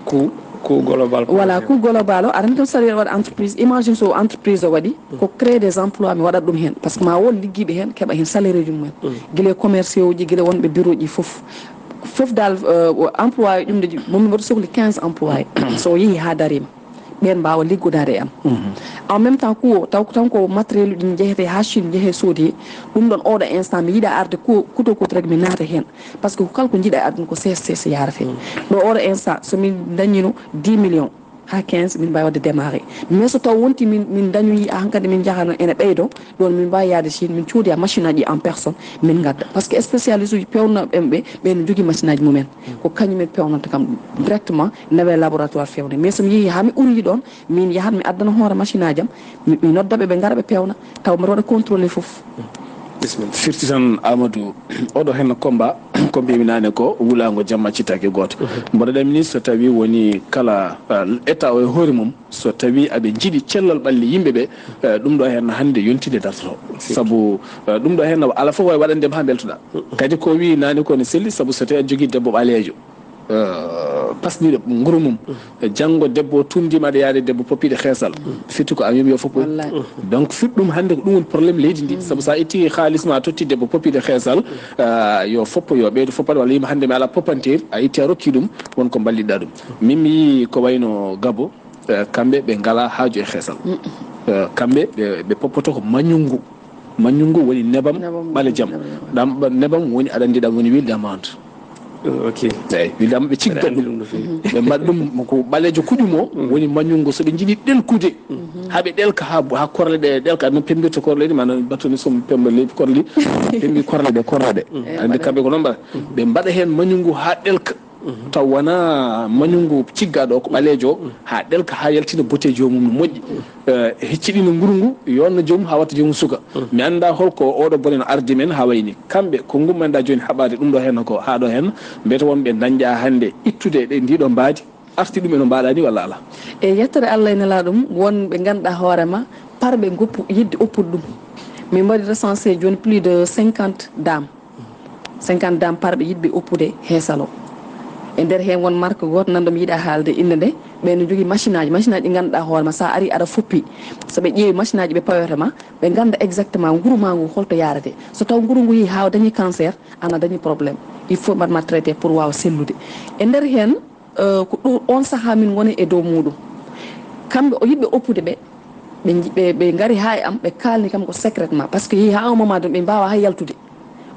Coût, coût global. Voilà, coût global o, aɗa tan saɗa waɗa entreprise. Imagine so entreprise o waɗi, ko créer des emplois, mi waɗat ɗum heen. Parce que ma won liggiiɓe heen, keɓa heen salaire uji mumen. Gila e commerciaux uji, gila wonɓe bureau ji fof. Fof dal, euh, emploi ɗum de, moom mboɗo sohli quinze employés. So o yehi haa dariima, ɓeen mbaawa liggodaade e am. En même temps, coût o, taw, taw ko matériel uji njehete haa Chine, njehe soodi. Ɗum ɗon oɗo instant, mi yiɗa arde ko, kuto kuto rek mi naata heen. Parce que kala ko njiɗa e aduna ko sees sees yarate. Ɗo oɗo instant, so min dañino dix millions haa quinze, min mbaawi waɗde démarré. Mais so taw wonti min, min dañoyi, hankadi min njahano ene ɓeydo, ɗon min mbaawi yaade Chine, min coodoya machine aji en personne, min ngadda. Parce que spécialiste uji pewnooɓe ɓe, ɓe no njogii machine aji mumen. Ko kañumen pewnanta kam directement, nawe laboratoire fewne. Mais so mi yehi haa mi ɓuri ɗon, min yahat mi addana hoore machine aji am, mi, mi nodda ɓe, ɓe ngara ɓe pewna, taw mbeɗa waɗa contrôlé fof. Bisimilla. Firti tan Amadou, oɗo henno combat, ko mbimi nane ko wulago jamma cittake goto. Mboɗo ɗamini so tawi woni kala, eh, état o e hoore mum, so tawi aɓe jiiɗi cellal ɓalli yimɓe ɓe, eh, ɗum ɗo hen hande yontide dartoto. Sabu, eh, ɗum ɗo hen ala fof wawi waɗandema ha beltoɗa. Kadi ko wi nane ko ne selli, sabu so tawi aɗa jogui debbo ɓaleejo, eh, pasɗiɗo nguru mum, janngo debbo o tundima aɗa yaade debbo poppiɗo heesal, firti ko a wimi yo foppoy. Wallahi. Donc firti ɗum hande ko ɗum woni problème leydi ndi, sabu sa itti haalis ma a totti debbo poppiɗo heesal, eh, yo foppo, yo ɓeydo foppade, walla yima hande mi ala poppanteri, a itti a rokki ɗum, won ko mballitɗa ɗum. Min mi yii ko wayno Gabo, eh, kamɓe ɓe ngala haaju e heesal. Eh, kamɓe ɓe, ɓe poppoto ko mañungu. Mañungu woni nebam, nebam ɓalejam. Ɗam, nebam woni, aɗa andi, ɗam woni huile d'amande. Ok. Eyyi, huile d'amande ɓe ciggat ɗum. Ɓe mbaɗa ɗum ko ɓaleejo kuƴum o, woni mañungu. So ɓe jiiɗi ɗelkude, ha ɓe ɗelka ha, ha korle ɗe ɗelka, no pembirta korle ɗe, maanaam battoni somo pemba leydi korli, pembi korle ɗe, korle ɗe. Andi kamɓe ko noon mbaɗa. Ɓe mbaɗa hen mañungu ha ɗelka. Taw wona mañungu ciggaɗo o ko ɓaleejo o, ha ɗelka, ha yaltina bote joomum no moƴƴi. Eh, hecciɗina nguru ngu, yonna joomum ha watta joomum suka. Mi anda holko oɗo bone no ardi men ha wayni. Kamɓe ko ngummanɗa joni haɓade ɗum ɗo henna ko, ha ɗo henna, mbiyata wonɓe dañƴa hande ittude ɗe ndiɗo mbaadi, arti ɗum eno mbaɗa ni walla ala? E yettere Allah e nela ɗum, won ɓe ganduɗa hoore ma, parɓe goppu yidde oppude ɗum. Min mbaɗi recensé joni plus de cinquante dames. Cinquante dames parɓe yiɗɓe oppude heesal o. E nder heen won marque gooto nanɗo mi yiɗa haalde innde nde, ɓen no njogii machine aji, machine aji ɗi ngannduɗaa hoore ma, so a ari aɗa foppi, so ɓe ƴeewi machine aji ɓe pawete ma, ɓe ngannda exactement nguru ma ngu holto yaarete. So taw nguru ngu yii haa o dañi cancer, an a dañi problème. Il faut mbaɗ ma traité pour waawa sellude. E nder heen, euh, ko ɗum on sahaa min ngoni e dow muuɗum. Kamɓe o yiɗɓe oppude ɓe, ɓe nji-, ɓe, ɓe ngari haa e am, ɓe kaalni kam ko secrètement, parce que yehi haa un moment donné, ɓe mbaawa haa yaltude.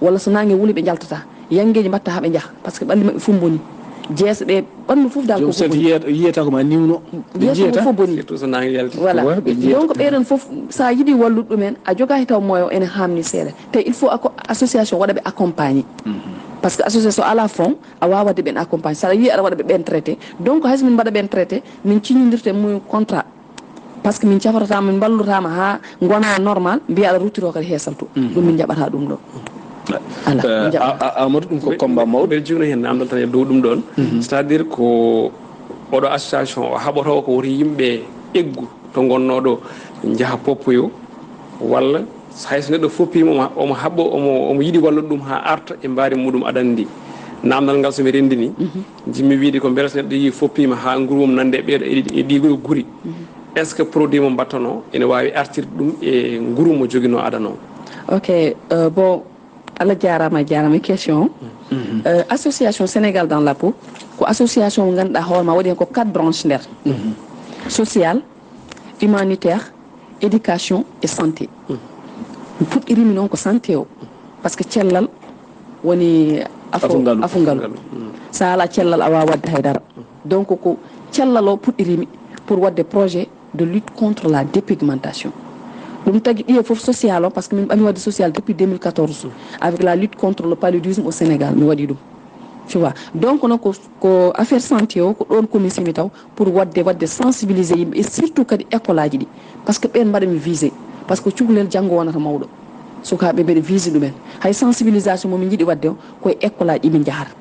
Walla so naange wuli, ɓe njaltata. Yanngeeji mbaɗta haa ɓe njaha, parce que ɓalli maɓɓe fof mboni. Jeese ɗe, ɓanndu fof dal ko fof boni. Yiyata ko ma niwno. Ɓe yeeso mum fof boni. Surtout so naange yalti. Voilà. Ouais, ɓe njiyata. Donc ɓeɗon fof, so a yiɗi wallude ɗumen, a joga he taw moyo ene haamni seeɗa. Te il faut a ko association waɗa ɓe accompagné. Parce que association ala fond, a wawa waɗde ɓen accompagné. Saɗa yiɗi aɗa waɗa ɓe ɓen traité. Donc hayso min mbaɗa ɓen traité, min ciñodirta e mum contrat. Parce que min cafrata, min mballotama ha gona normal, mbiya aɗa ruttito kadi heesal to. Ɗum min jaɓata ɗum ɗo. Ala, min jaɓata. Amadou, ɗum ko combat mawɗo. Mbeɗa jogno hen namdal tan e dow ɗum ɗon. C'est-à-dire ko oɗo association o haɓoto ko woni yimɓe eggu to gonnoɗo, njaha poppoyo, walla hayso neɗɗo foppima omo, omo haɓɓo, omo, omo yiɗi wallude ɗum ha arta e mbaadi muɗum. Aɗa andi namdal ngal, somi rendini, jimmi wiide ko mbele so neɗɗo yi foppima ha nguru mum nande e ɓeeɗo e ɗi, e ɗi guri, est-ce que produit mo mbattono ene wawi artirde ɗum e nguru mo jogino adano? Ok, euh, bon, Allah jarama, jarama e question. Euh, association Sénégal dans la peau ko association mo ganduɗa hoore ma waɗi hen ko quatre branches nder: social, humanitaire, éducation et santé. Mi puɗɗirimi noon ko santé o, parce que cellal Woni afo ngalu. Afo ngalu. Mm. So a alaa cellal, a waawaa waɗde hay dara. Donc, ko cellal o puɗɗirimi pour waɗde projet de lutte contre la dépigmentation. Ɗum tagi ɗiye fof social o, parce que min ɓami waɗde social depuis deux mille quatorze, avec la lutte contre le paludisme au Sénégal, mi waɗi ɗum. Tu vois. Donc, non, ko, ko affaire santé o, ko ɗon komi simi taw, pour waɗde, waɗde sensibiliser yimɓe, et surtout kadi école aji ɗi. Parce que ɓen mbaɗa mi visé. Parce que cukalel janngo wonata mawɗo. Sukaaɓe mbeɗa visé ɗumen. Hay sensibilisation mo min njiɗi waɗde o, ko e école aji ɗi min njahata.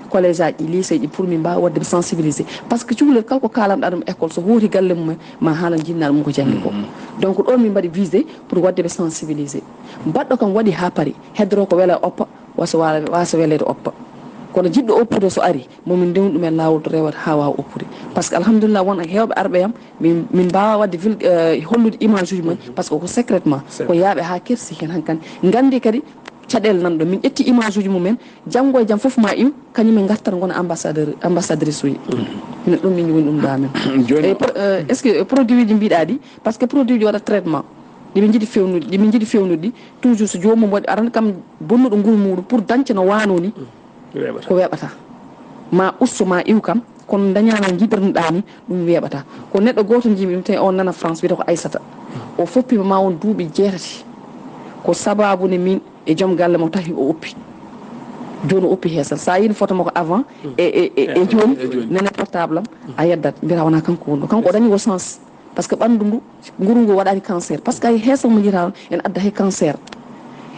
Collège aji ɗi, lycée ji, pour min mbaawa waɗde sensibiliser. Parce que cukalel kala ko kaalanɗa ɗum école, so hooti galle mum en, ma haalan jinnaaɗo mum ko janngi ko. Mhm. Donc ɗon min mbaɗi visé pour waɗde ɓe sensibiliser. Baɗɗo kam waɗi haa paari, heddoro ko wela oppa, wasa wala, wasa weleede oppa. Kono jiɗɗo oppude so ari, mo min ndewni ɗum e laawol to rewata haa waawa oppude. Parce que alhamdulillah, won e heewɓe arɓe yam, min, min mbaawa waɗde vil-, eh, hollude image uji mum, parce que ko secrètement, ko yaaɓe haa kersi heen hankadi. Nganndi kadi caɗeele nan ɗo. Min ƴetti image uji mumen, janngo e jam fof ma iw, kañum en ngartat ngona ambassadeur, ambassadrice uji. Minen ɗum min woni ɗum ɗo amen. Jooni e pro-, eh, est-ce que produit ji mbiɗa ɗi? Parce que produit ji waɗa traitement. Ɗi min njiɗi fewnude, ɗi min njiɗi fewnude ɗi. Toujours so joomum waɗi, aran kam bonnuɗo nguru muɗum pour dañca no waano ni, weeɓata. Ko weeɓata. Ma usto, ma iw kam, kono daña no njiɗirnoɗa ni, ɗum weeɓata. Ko neɗɗo gooto njiimi ɗum, tawi on nana France, wiyata ko Aissata. O foppima ma won duuɓi jeetati. Ko sababu ne min e joom galle mo tawi o oppi. Jooni o oppi heesal. Sa yiin photo makko avant e, e, e, e jooni, e jooni. Nane portable am, a yeddat, mbiyata wona kanko woni ɗo. Kanko o dañi ko chance. Parce que ɓanndu ndu, nguru ngu waɗaani cancer. Parce que hay heesal mo njiyata on, ene adda hay cancer.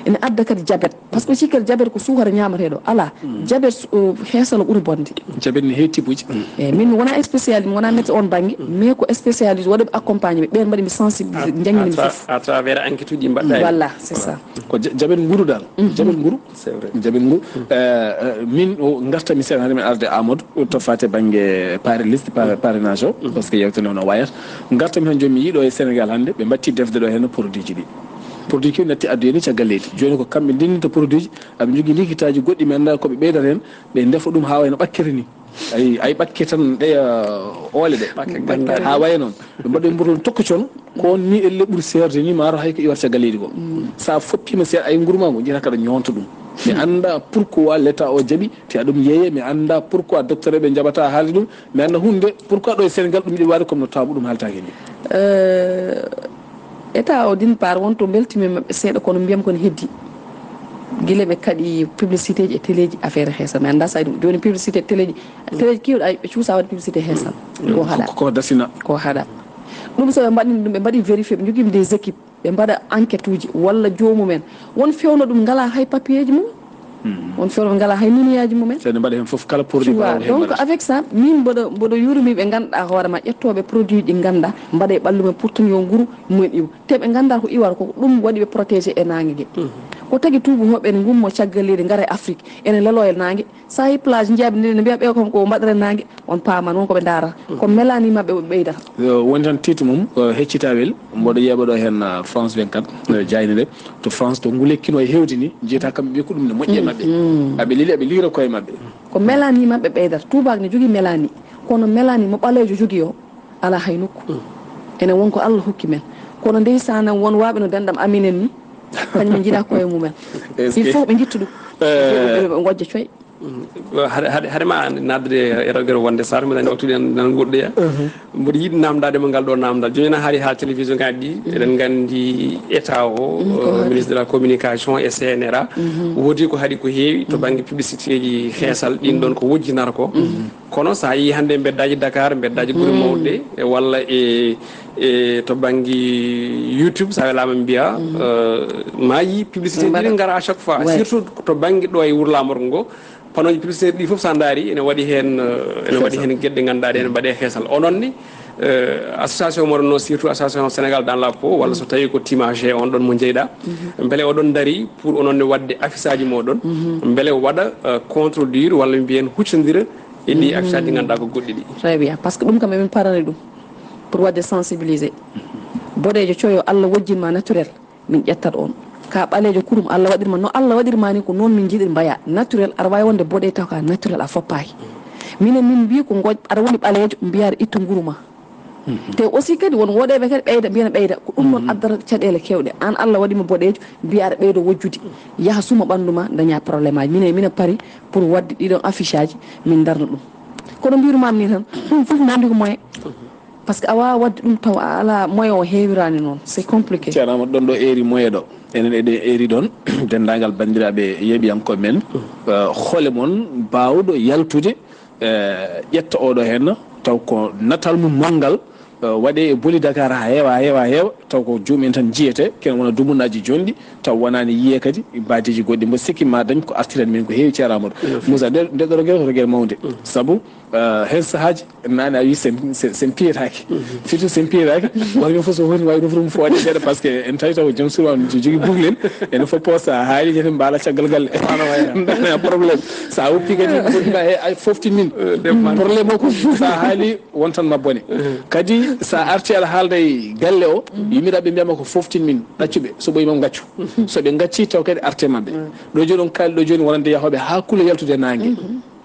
Ene adda kadi diabète. Parce que cikkere diabète ko suukara ñaamateeɗo. Alaa. Diabète su-, o, heesal o ɓuri bonde. Diabète ne heewi tibuji. Eeyi, min mi wonaa spécialiste, mi wonaa médecin on bannge, mais ko spécialiste waɗuɓe accompagné ɓe, ɓeen mbaɗi mi sensibiliser, à, njannginii mi à tra-, fof. À travers enquête uji mbaɗɗa. Voilà, c'est ça. Ko ja-, jaɓen nguru dal. Jaɓen nguru. C'est vrai. Jaɓen nguru. Euh, euh, min o ngartami seeɗa hannde min arde Amadou to fate bannge pare liste, pa-, parrainage o, parce que yewtere nde no wayata. Ngartami tan jooni mi yiɗo e Sénégal hannde, ɓe mbatti defde ɗo heen produit ji ɗi. Produit keewi natti addoyde caggal leydi. Jooni ko kamɓe ndendinta produit ji, aɓe njogii likitaaji goɗɗi mi anndaa ko ɓe ɓeydata heen, ɓe ndefa ɗum haa wayno ɓakkere ni. Ay, ay ɓakke tan ɗeya oole ɗe. Ɓakke gannda. Haa waya noon. Ɓe mbaɗa mboto tokko con, ko on ni elle ɓuri seerde ni, maaro hay ko iwata caggal leydi ko. Sa foppima seeɗa ay nguru ma ngo, jiyata kaɗa ñoonta ɗum. Mi annda pourquoi l'État o jaɓi, te aɗum yeeye, mi annda pourquoi docteur ɓe jaɓata haalde ɗum, mi annda hunde, pourquoi ɗo e Sénégal ɗum yiɗi waɗde comme no tawa ɗum haaltaake ni. Euh, État o, d'une part, won to mbeltimi maɓɓe seeɗa, kono mbiyam ko ne heddi. Gila ɓe kaɗi publicité ji e télé ji affaire heesal. Mi annda sa ɗum. Jooni publicité télé ji, télé ji keewɗi ay ɓe cuusa waɗde publicité heesal. Ko haɗa. Ko, ko dasina. Ko haɗa. Ɗum so ɓe mbaɗi ɗum, ɓe mbaɗi vérifié, ɓe njogii des équipes, ɓe mbaɗa enquête uji, walla joomum en. Won fewno ɗum ngala hay papier ji mum. Won fewno ɓe ngala hay nuniyaaji mum en. Seeɗa mbaɗa heen fof kala produit. Tu vois, donc avec ça, min mboɗo, mboɗo yurmi ɓe ngannduɗaa hoore ma, ƴettooɓe produit ɗi ngannduɗaa, mbaɗa e ɓallu men pour tan yo nguru mumen iw. Te ɓe nganndaa ko iwata ko, ɗum waɗi ɓe protégé e naange ge. Ko tagi tuubu hoɓɓe ne ngummo caggal leydi ngara e Afrique, ene lelo e naange. Sa yi plage njiyaaɓe nde ne mbiya ɓe kam ko mbaɗere naange, on paama noon ko ɓe ndaara. Ko melani maɓɓe ɓe ɓeydata. Yo, woni tan titre mum, ko heccitawel, mboɗo yeeɓa ɗo heen, ah, France vingt-quatre, eh, jayni nde. To France to ngu lekki no e heewde ni, jiyata kamɓe ɓe ko ɗum ne moƴƴi e maɓɓe. Aɓe leli, aɓe liira koye maɓɓe. Ko melani maɓɓe ɓeydata. Tuubaak ne jogii melani. Kono melani mo ɓaleejo jogii o, alaa hay nokku. Ene won ko Allah hokki men. Kono ndeysaan, won waaɓe no denɗam aminen ni, kañum njiɗa koye mumen. Il faut ɓe ngittu ɗum. Eh. Ɓe, ɓe, ɓe ngojja coy. Hade, hade, hade ma naatde e rewgere wonde Sar, mbiɗa anndi waktu ɗen nan goɗɗoya. Mboɗo yiɗi namdaade mo ngal ɗo namdal. Jooni na hari ha télévision ngaji ɗi, eɗen nganndi état o, ko eh, haɗi. Ministre de la communication e C N R A. Woodi ko haɗi ko heewi to bannge publicité ji heesal, ɗin ɗon ko wojjinata ko. Kono so a yii hannde mbeddaaji Dakar, mbeddaaji gure mawɗe, e walla e, e to bannge YouTube, so a welaama mbiya, eh, ma yii publicité ɗi ngara à chaque fois, surtout to bannge ɗo e wuro laamorgo ngo, panneauji publicitaire ɗi fof, so a ndaari, ene waɗi heen, eh, ene waɗi heen geɗe ɗe ngannduɗaa ɗe ene mbaɗe heesal. Onon ni, eh, association moɗon no, surtout association Sénégal dans la peau, walla so tawi ko Team A G, on ɗon mo jeyɗa, mbele oɗon ndaari pour onon ne waɗde affiche aji moɗon, mbele waɗa, eh, contredire walla mbiyen huccondira e ɗi affiche aji ɗi ngannduɗaa ko goɗɗi ɗi. Très bien, parce que ɗum kam emin parani ɗum pour waɗde sensibiliser. Boɗeejo coyo, Allah wojjin ma naturel. Min ƴettat on. Ka ɓaleejo kurum, Allah waɗirma no Allah waɗirma ni, ko noon min njiɗir mbaya. Naturel, aɗa waawi wonde boɗeejo taw ka naturel a foppaaki. Minen min mbii ko ngoj-, aɗa woni ɓaleejo, mbiyaa aɗa itta nguru ma. Te aussi kadi won woɗeeɓe kadi ɓeyda, mbiyana ɓeyda. Ko ɗum noon addata caɗeele keewɗe. Aan Allah waɗi ma boɗeejo, mbiya aɗa ɓeyda wojjude. Yaha suma ɓanndu ma, daña problème aji. Mine, mine pari pour waɗde ɗiɗon affiche aji, min darna ɗum. Kono mbirumaami ni tan, ɗum fof nandi ko moyen. Parce que a waawaa waɗde ɗum taw a alaa moyen o heewiraani noon. C'est compliqué. Ceerno Amadou, ɗon ɗo eeri moyen ɗo. Enen eɗen eeri ɗon, denndaangal banndiraaɓe yeeɓiyankooɓe men. Eh, hole mon baawɗo yaltude, eh, ƴetta oɗo heen, taw ko natal mum manngal, eh, waɗee e boli Dakar haa heewa, haa heewa, haa heewa, taw ko joomum en tan jiyetee, ken wona dumunaaji jonɗi, taw wonaani yiyee kadi baadeeji goɗɗi. Mbo sikki ma dañ ko artiran min ko heewi, Ceerno Amadou. Moussa, nde, nde ɗo rogere ko rogere mawnde. Sabu, eh, heen sahaaji, naane a wi sen, sen, sen piyetaake. Surtout sen piyetaake, wata min fof so woni wawi rufrum fo waɗi seeɗa, parce que en tawi taw joom suudu ma jogii Google en, ene fof posta, a haali jete mbaala caggal galle. Problème. Sa woppi kadi, woni ma, "He, ay, foftin min." Problème o ko sa haali, wontan ma bone. Kadi sa arti aɗa haalda e galle o, yimiraɓe mbiyama ko, "Foftin min, ɗaccu ɓe, so ɓoyi mam gaccu." So ɓe gacci taw kadi arte maɓɓe. Ɗo jooni on kaali ɗo jooni wonande yahooɓe haa kuule yaltude e naange.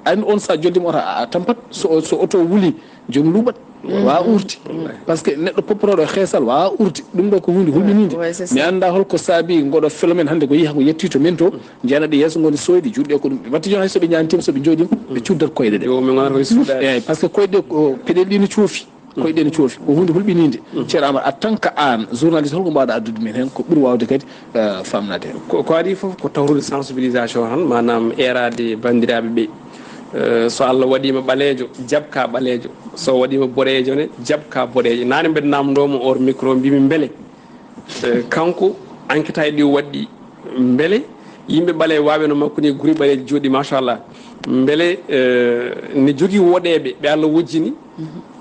An on sa joddima oto a, a tampat, so, so oto wuli, joom luuɓat, wawa urti. Par ce que neɗɗo poppotooɗo xeesal wawa urti. Ɗum ɗo ko huunde hulɓiniinde. Mi annda holko saabi ngoɗo phénomène hannde ko yiha ko yetti to men to, jeyanaɗe yeeso ngoni soyde juuɗe ko ɗum. Watta jooni hay so ɓe ñaantima, so ɓe jooɗima, ɓe cuddat koyɗe ɗe. Yo, min ngonata koye suuɗaade. Eyyi, par ce que koyɗe ko peɗel ɗi no coofi. Koyɗe no coofi. Ko huunde hulɓiniinde. Ceerno Amadou, en tant que aan, journaliste, holko mbaawɗa addude min heen ko ɓuri waawde kadi, eh, faamnaade heen? Ko, ko adii fof ko tawrude sensibilisation tan, maanaam eeraade banndiraaɓe ɓe. Eh, so Allah waɗiima ɓaleejo, jaɓ ka ɓaleejo. So waɗiima boɗeejo ne, jaɓ ka boɗeejo. Naane mbeɗa naamndoo mo or micro, mbimi mbele, eh, kanko enquête aji ɗi waɗɗi, mbele yimɓe ɓaleeɓe waawɓe no makko ni, guri ɓaleeji jooɗi, machallah. Mbele, eh, ne jogii woɗeeɓe ɓe Allah wojjini,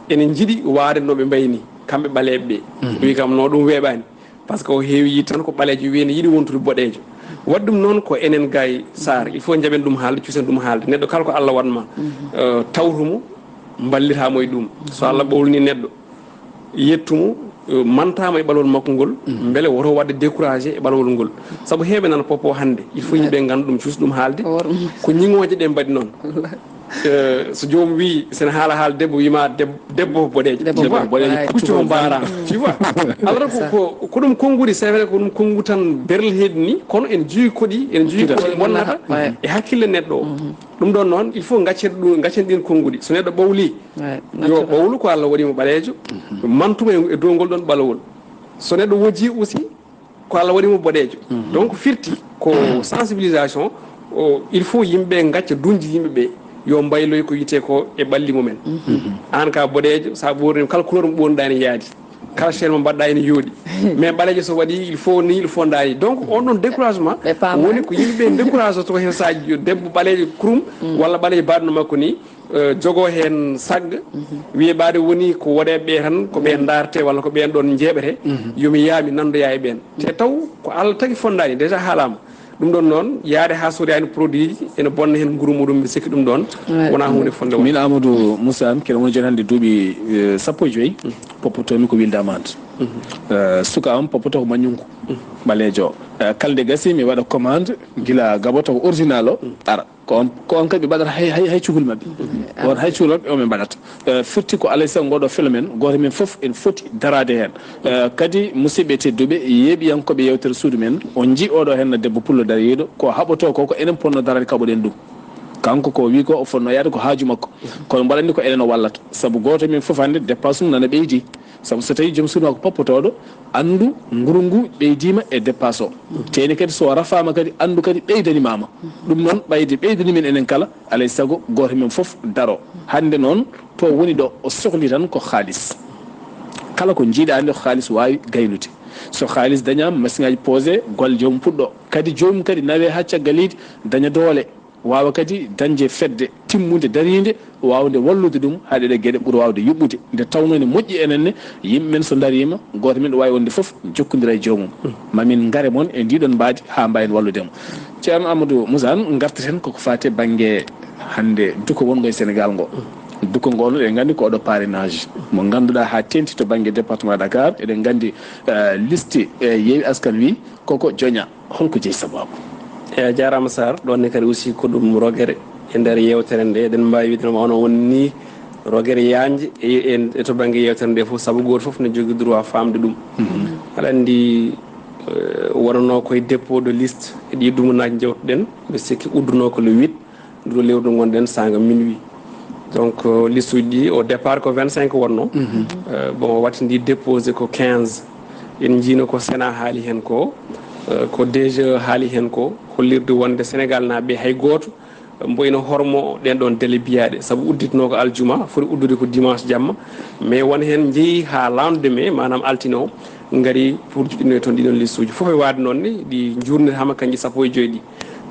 ene njiɗi waade no ɓe mbayi ni, kamɓe ɓaleeɓe ɓe. Wi kam, no, ɗum weeɓaani. Par ce que o heewi yiide tan ko ɓaleejo, wiyi ne yiɗi wontude boɗeejo. Waɗi ɗum noon ko enen gay Saar, il faut njaɓen ɗum haalde, cuusen ɗum haalde. Neɗɗo kala ko Allah waɗ ma, eh, tawtu mo, mballita mo e ɗum. So Allah ɓowlini neɗɗo, yettu mo, eh, manta mo e ɓalwol makko ngol, mbele woto waɗde découragé e ɓalwol ngol. Sabu heewɓe nana popo hannde, il faut yimɓe ngannda ɗum, cuusa ɗum haalde. Ko ñiŋooje ɗe mbaɗi noon. Eh, so joomum wi, sen haala haala debbo, wima deb-, debbo ko boɗeejo. Debbo ko boɗeejo, puccu ko mbaaraama. Tu vois? Alors ko, ko, ko ɗum konnguɗi, c'est vrai, ko ɗum konngu tan berlheedi ni, kono en jogii koɗi, en jogii koɗi bonnata e hakkille neɗɗo o. Ɗum ɗon noon, il faut gaccen ɗum, gaccen ɗin konnguɗi. So neɗɗo ɓawli, yo ɓawlu ko Allah waɗi mo ɓaleejo, mantuma e, e dow ngol ɗon ɓalawol. So neɗɗo wojji aussi, ko Allah waɗi mo boɗeejo. Donc, firti ko sensibilisation, o, il faut yimɓe gacca duñde yimɓe ɓe, yo mbayloy ko yite ko e ɓalli mumen. An ka boɗeejo, sa ɓorni kala couleur mo ɓornuɗa ene yaadi. Kala chaîne mo mbaɗɗa ene yooɗi. Mais ɓaleejo so waɗi, il faut ni, il faut ndaani. Donc, on ɗon découragement woni ko yimɓe ɓe décourage to hen saaji, yo debbo ɓaleejo kurum, walla ɓaleejo baɗno makko ni, eh, jogo heen sagga, wiye ɓaade woni ko woɗeeɓe ɓe tan, ko ɓeen ndaarte walla ko ɓeen ɗoon njeeɓete, yo mi yaa mi nanndoya e ɓeen. Te taw ko Allah tagi fondaani, déjà haalaama. Ɗum ɗoon noon, yaade haa soodi heen produit ji, ene bonna heen nguru muɗum, mi sikki ɗum ɗoon wonaa huunde fonde wonde. Min Amadou Moussa, am, keɗen woni jooni hannde duuɓi, eh, sappo e joyi, poppotoomi ko Wilde Amande. Eh, suka am poppoto ko maññungu ɓaleejo. Eh, kala nde gasi, mi waɗa commande, gila gaboto ko original o, ara. Ko on, ko on kadi ɓe mbaɗata hay, hay, hay cukul maɓɓe. On hay cukul maɓɓe o ɓe mbaɗata. Eh, firti ko alay sago ngoɗo phénomène, gooto men fof en foti daraade heen. Eh, kadi musidɓe tedduɓe, yeeɓiyankooɓe yeewtere suudu men, on njii oɗo heen no debbo pullo dariiɗo, ko haɓotoo ko, ko enen ponno daraade kaɓoɗen ɗum. Kanko ko wi ko o fotno yaade ko haaju makko. Kono mbaɗa anndi ko enen o wallata. Sabu gooto men fof hannde dépense mum nana ɓeydi. Sabu so tawi joom suudu ma ko poppotooɗo, anndu nguru ngu ɓeydiima e dépasse o. Teeni kadi so rafaama kadi, anndu kadi ɓeydanimaama. Ɗum noon, ɓayde ɓeydani men enen kala, alay sago gooto men fof daro. Hannde noon, to woni ɗo, o sohli tan ko haalis. Kala ko njiiɗa hannde ko haalis waawi gaynude. So haalis dañaama, masiŋaaji posé, golle joomum puɗɗo. Kadi joomum kadi nawe haa caggal leydi, daña doole. Waawa kadi dañde fedde timmunde dariinde, waawde wallude ɗum haa ɗeɗe geɗe ɓura waawde yuɓɓude. Nde tawnoo ene moƴƴi enen ne, yimɓe men so ndariima, gooto men ɗo waawi wonde fof jokkondira e joomum. Ma min ngare mon e ndiɗon mbaadi haa mbaawen wallude mo. Ceerno Amadou Moussa, ngartaten koko faati e bannge hannde duko wongo e Sénégal ngo. Duko ngo noon eɗen nganndi ko oɗo parrainage mo ngannduɗaa haa teeŋti to bannge département Dakar. Eɗen nganndi, eh, liste, eh, Yewwi Askan Wi koko joña. Holko jeyi sabaabu? Eyi, a jaaraama Saar. Ɗoon ne kadi aussi ko ɗum rogere e nder yeewtere nde. Eɗen mbaawi wiide no wano won ni rogere yaajnde e, e, e to bannge yeewtere nde fof, sabu gooto fof ne jogii droit faamde ɗum. Aɗa anndi, eh, wonanoo koye dépôt de liste e ɗii dumunaaji njewtuɗen, mbiɗa sikki uddunoo ko le huit, ndu lewru ndu ngonɗen saanga minuit. Donc, euh, liste uji ɗi, au départ ko vingt-cinq wonnoo. Euh, bon, waɗti ndi déposé ko quinze. En njiino ko Sénat haali heen ko, euh, ko D G E haali heen ko, hollirde wonde Sénégal naaɓe hay gooto mbo ina hormo ɗeen ɗoon délai biyaaɗe, sabu udditnoo ko aljuma, foti uddude ko dimanche jamma, mais won heen njehi haa lendemain, maanaam altine o, ngari pour jiɗɗinoye toon ɗiɗon liste uji. Fof e waade noon ni, ɗi njuurnirama kañji sappo e joy ɗi.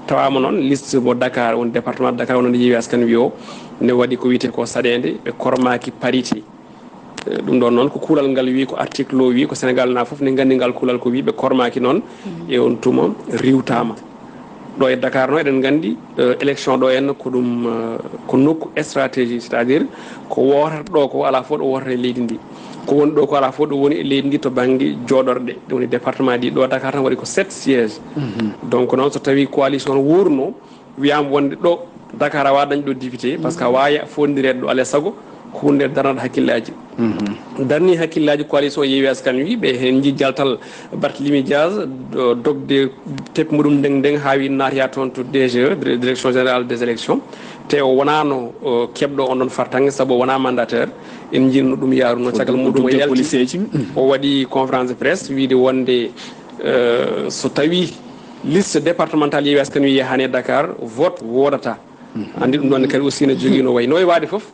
Tawaama noon liste mo Dakar, woni département de Dakar, wonande Yewwi Askan Wi o, ne waɗi ko wiyetee ko saɗeende, ɓe kormaaki parité. Eh, ɗum ɗoon noon ko kuulal ngal wi, ko article o wi, ko Sénégal na fof ne nganndi ngal kuulal ko wi, ɓe kormaaki noon, e on tuma riwtaama. Ɗo e Dakar noon eɗen nganndi, eh, élection ɗo en ko ɗum, eh, ko nokku stratégie, c'est-à-dire ko wootata ɗo ko alaa fof ɗo wootata e leydi ndi. Ko woni ɗo ko alaa fof ɗo woni e leydi ndi to bannge jooɗorɗe, ɗum woni département ɗi. Ɗo Dakar tan waɗi ko sept sièges. Donc noon so tawi coalition no wuurno, wiyaama wonde ɗo Dakar a waawa dañde ɗo député, parce que a waawa foondireede ɗo, alaa e sago ko huunde darnata hakkillaaji. Darni hakkillaaji coalition Yewwi Askan Wi, ɓe heen njii jaltal Barthélémy Dias, ɗo dogde tep muɗum ndeng ndeng haa wi naatoya toon to D G E, dire-, Direction Générale des Élections. Te o wonaano, o, keɓɗo on ɗon fartaŋŋe, sabu o wonaa mandataire. En njiino ɗum yaaruno, caggal muɗum o yalti, o waɗi conférence de presse wiyde wonde, eh, so tawi liste départementale Yewwi Askan Wi yahaani e Dakar, vote woodata. Anndi ɗum ɗoon ne kadi aussi ne jogii no wayi, no wayi waade fof.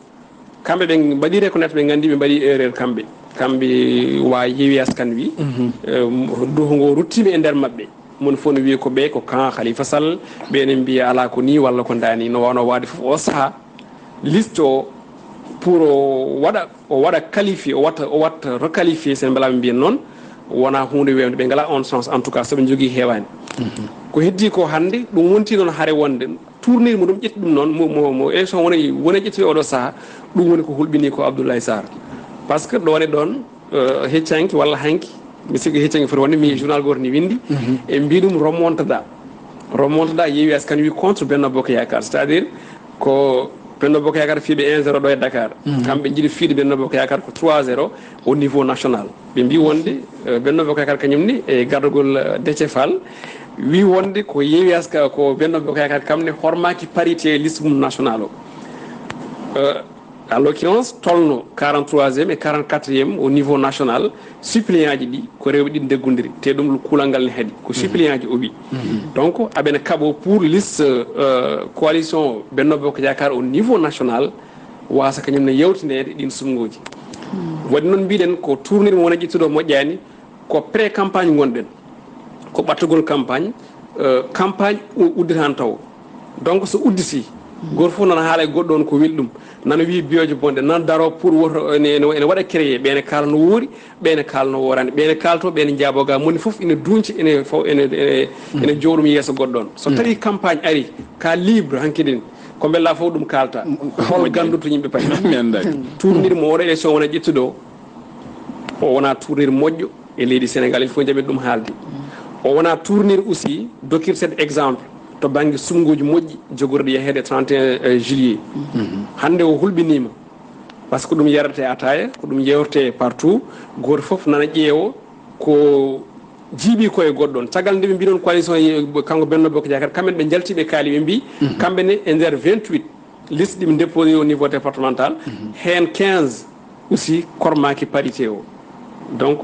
Kamɓe ɓe mbaɗi reconnaître, ɓe nganndi ɓe mbaɗi erreur kamɓe. Kamɓe wa Yewwi Askan Wi, eh, duho ngo ruttiima e nder maɓɓe. Mon fof no wiya ko ɓe ko camp Khalifa Sall, ɓe ne mbiya alaa ko ni walla ko ndaani. No waawno waade fof o sahaa, liste o pour o waɗa, o waɗa qualifié, o watta, o watta requalifié, sen mbelaa ɓe mbiyen noon, wonaa huunde weewnde. Ɓe ngalaa on chance, en tout cas, so ɓe njogii heewaani. Ko heddii ko hannde, ɗum wonti noon hare wonde, tournure mo ɗum ƴetti ɗum noon, mo, mo, mo élection woni, woni ƴettude oɗo sahaa, ɗum woni ko hulɓinii ko Abdoulaye Sarr. Parce que ɗoon e ɗoon, eh, hecci hanki walla hanki, mi sikki hecci hanki foti wonde, mi journal gooto ni winndi, e mbii ɗum remontada. Remontada Yewwi Askan Wi contre Benno Bokk Yaakaar, c'est-à-dire ko Benno Bokk Yaakaar fiyɓe un zéro ɗo e Dakar. Kamɓe njiɗi fiyde Benno Bokk Yaakaar ko trois zéro au niveau national. Ɓe mbii wonde, eh, Benno Bokk Yaakaar kañum ni e gardagol, eh, Déthié Fall, wii wonde ko Yewwi Aska-, ko Benno Bokk Yaakaar kam ne hormaaki parité e liste mum national o. Eh, en l'occurrence, tolno quarante-troisième et quarante-quatrième au niveau national, suppléant ji ɗi ko rewɓe ɗiɗi ndeggondiri, te ɗum kuulal ngal ne haɗi, ko suppléant ji o wi. Donc, aɓe ne kaɓo pour liste, euh, coalition Benno Bokk Yaakaar au niveau national, wasa kañum ne yewtineede ɗin sumngooji. Waɗi noon mbiɗen ko tournure mo wona ƴettude o moƴƴaani, ko pré-campagne ngonɗen. Ko ɓattugol campagne, eh, campagne u-, udditaani taw. Donc, so udditi, gooto fof nana haala e goɗɗo on ko weli ɗum, nana wiya biyoje bonɗe, nana daro pour woto ene, ene, ene waɗa créé, ɓe ene kaala no woori, ɓe ene kaala no wooraani, ɓe ene kaalto, ɓe ene njaabo ga, moni fof ene duunci, ene faw, ene, ene, ene jooɗum yeeso goɗɗo on. So tawi campagne ari, ka libre hanki ɗin, ko mbella fof ɗum kaalta. Hol gannduɗo to yimɓe payi? Mi anndaani. Tournure mo oɗo élection wona ƴettude o, o wona tournure moƴƴo e leydi Sénégal, il faut jaɓen ɗum haalde. O wona tournure aussi, dokkirten exemple to bannge sumngooji moƴƴi jogorɗi yaheede trente et un juillet. Hannde o hulɓiniima, par ce que ɗum yarete ataaya, ko ɗum yewte partout, gooto fof nana ƴeewo ko jiiɓi ko e goɗɗo on. Caggal nde ɓe mbiɗon coalition ye-, kanko Benno Bokk Yaakaar, kamɓe ɓe njalti ɓe kaali, ɓe mbi, kamɓe ne e nder vingt-huit liste ɗi ɓe déposé au niveau départemental, heen quinze aussi kormaaki parité o. Donc,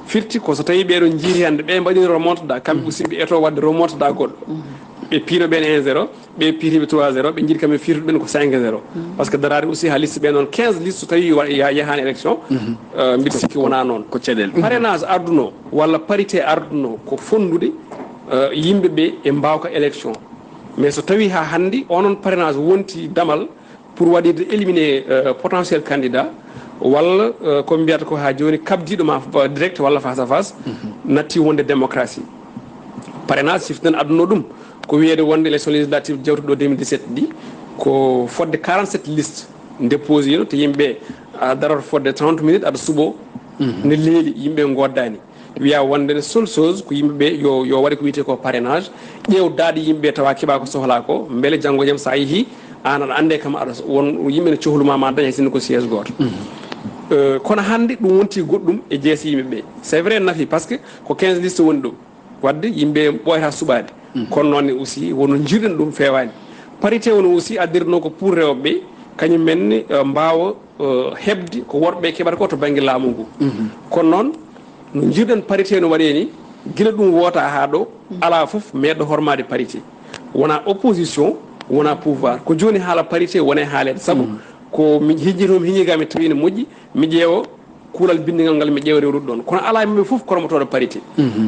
firti ko so tawi ɓeɗo jiiti hannde, ɓe mbaɗi remontada, kamɓe aussi ɓe eto waɗde remontada goɗɗo. Ɓe piino ɓen un zéro, ɓe piitiɓe trois zéro, ɓe jiiɗi kamɓe firtude ɓen ko cinq zéro. Par ce que daraade aussi ha liste ɓe noon quinze liste so tawi wa-, ya-, yahaani élection, euh, mbiɗa sikki wona noon. Ko caɗeele. Parrainage arduno, walla parité arduno ko fonndude, euh, yimɓe ɓe e mbawka élection. Mais so tawi ha hannde onon parrainage wonti damal pour waɗirde éliminer, euh, potentiel candidat, walla, euh, ko mbiyata ko ha jooni kabdiɗo ma, euh, direct walla face à face, natti wonde démocratie. Parrainage siften adduno ɗum ko wiyeede wonde élection législative jawtuɗo deux mille dix-sept ɗi, ko fodde quarante-sept liste déposé no, to yimɓe a darata fodde trente minutes aɗa suɓo, ne leeli, yimɓe ngoddani. Wiya wonde ne seule chose ko yimɓe ɓe yo, yo waɗe ko wiyete ko parrainage, ƴeew daaɗe yimɓe tawa keɓa ko sohla ko, beele janngo jam sa yeehi, Aan aɗa anndi kam aɗa won yimɓe ne cohlu ma, ma dañ hay sinno ko siège gooto. Euh, kono hannde ɗum wonti goɗɗum e jeese yimɓe ɓe. C'est vrai, nafi, parce que ko quinze liste woni ɗum. Waɗde yimɓe ɓooyata suɓaade. Kono noon ne aussi, wono njirɗen ɗum feewaani. Parité woni aussi addirnoo ko pour rewɓe ɓe, kañum men ne, euh, mbaawa, euh, heɓde ko worɓe keɓata ko to bannge laamu ngu. Kono noon, no njirɗen parité no waɗee ni, gila ɗum woota haa ɗo, alaa fof meeɗɗo hormaade parité. Wona opposition, wona pouvoir. Ko jooni haala parité woni e haaleede. Sabu ko mi hiñi toon, hiñi ga mi tawi ne moƴƴi, mi ƴeewa kuulal binndigal ngal, mi ƴeewa rewrude ɗoon. Kono alaa e maɓɓe fof kormotooɗo parité.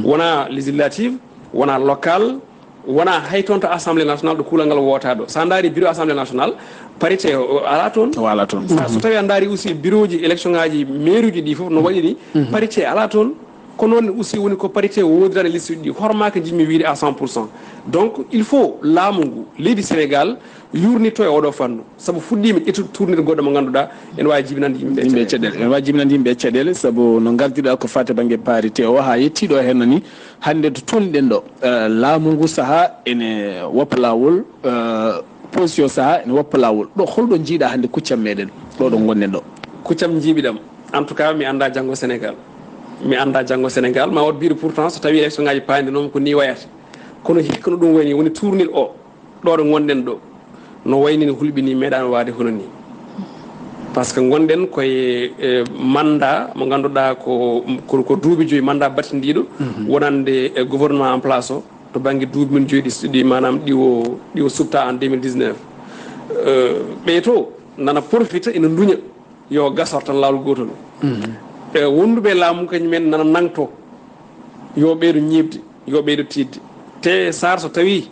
Wona législative, wona local, wona hay toon to Assemblée nationale ɗo kuulal ngal wootaa ɗo. So a ndaari bureau Assemblée nationale, parité o, o alaa toon. O alaa toon. Sa, so tawi a ndaari aussi bureau ji élection ngaji maire uji ɗi fof no waɗi ni, parité alaa toon. Ko noon aussi woni ko parité woodirani liste uji ɗi, hormaaka njiɗmi wiide à cent pour cent. Donc, il faut laamu ngu, leydi Sénégal, yuurnitto e oɗo fannu. Sabu fuɗɗiima ƴettude tournir goɗɗo mo ngannduɗaa ene waawi jibinande yimɓe Yimɓe caɗeele. Caɗeele. Ene waawi jibinande yimɓe caɗeele, sabu no ngardiɗaa ko fate bannge parité o, haa yettii ɗo heen ni, hannde to tolniɗen ɗo, eh, laamu ngu sahaa ene woppa laawol, eh, position sahaa ene woppa laawol. Ɗo holɗo njiiɗaa hannde kuccam meɗen, ɗo ɗo ngonɗen ɗo? Kuccam njiiɓiɗam, en tout cas, mi anndaa janngo Sénégal. Mi anndaa janngo Sénégal, ma wood biiɗo pourtant so tawii élection ngaji paandi noon ko ni wayata. Kono hikka no ɗum woni, woni tournir o, ɗo ɗo ngonɗen ɗo, no wayni no hulɓini meeɗaano waade hono ni. Par ce que ngonɗen koye, e, mandat mo ngannduɗaa ko, ko, ko duuɓi joyi mandat battindiiɗo wonande, e, gouvernement en place o, to bannge duuɓi mum joyi ɗi, ɗi maanaam ɗi o, ɗi o suɓta en deux mille dix-neuf. E, ɓe to nana profita ina nduña yo gasor tan laawol gootol. E, wonduɓe e laamu kañum en nana nangto yo ɓeydo ñiiɓde, yo ɓeydo tiiɗde. Te Saar, so tawii,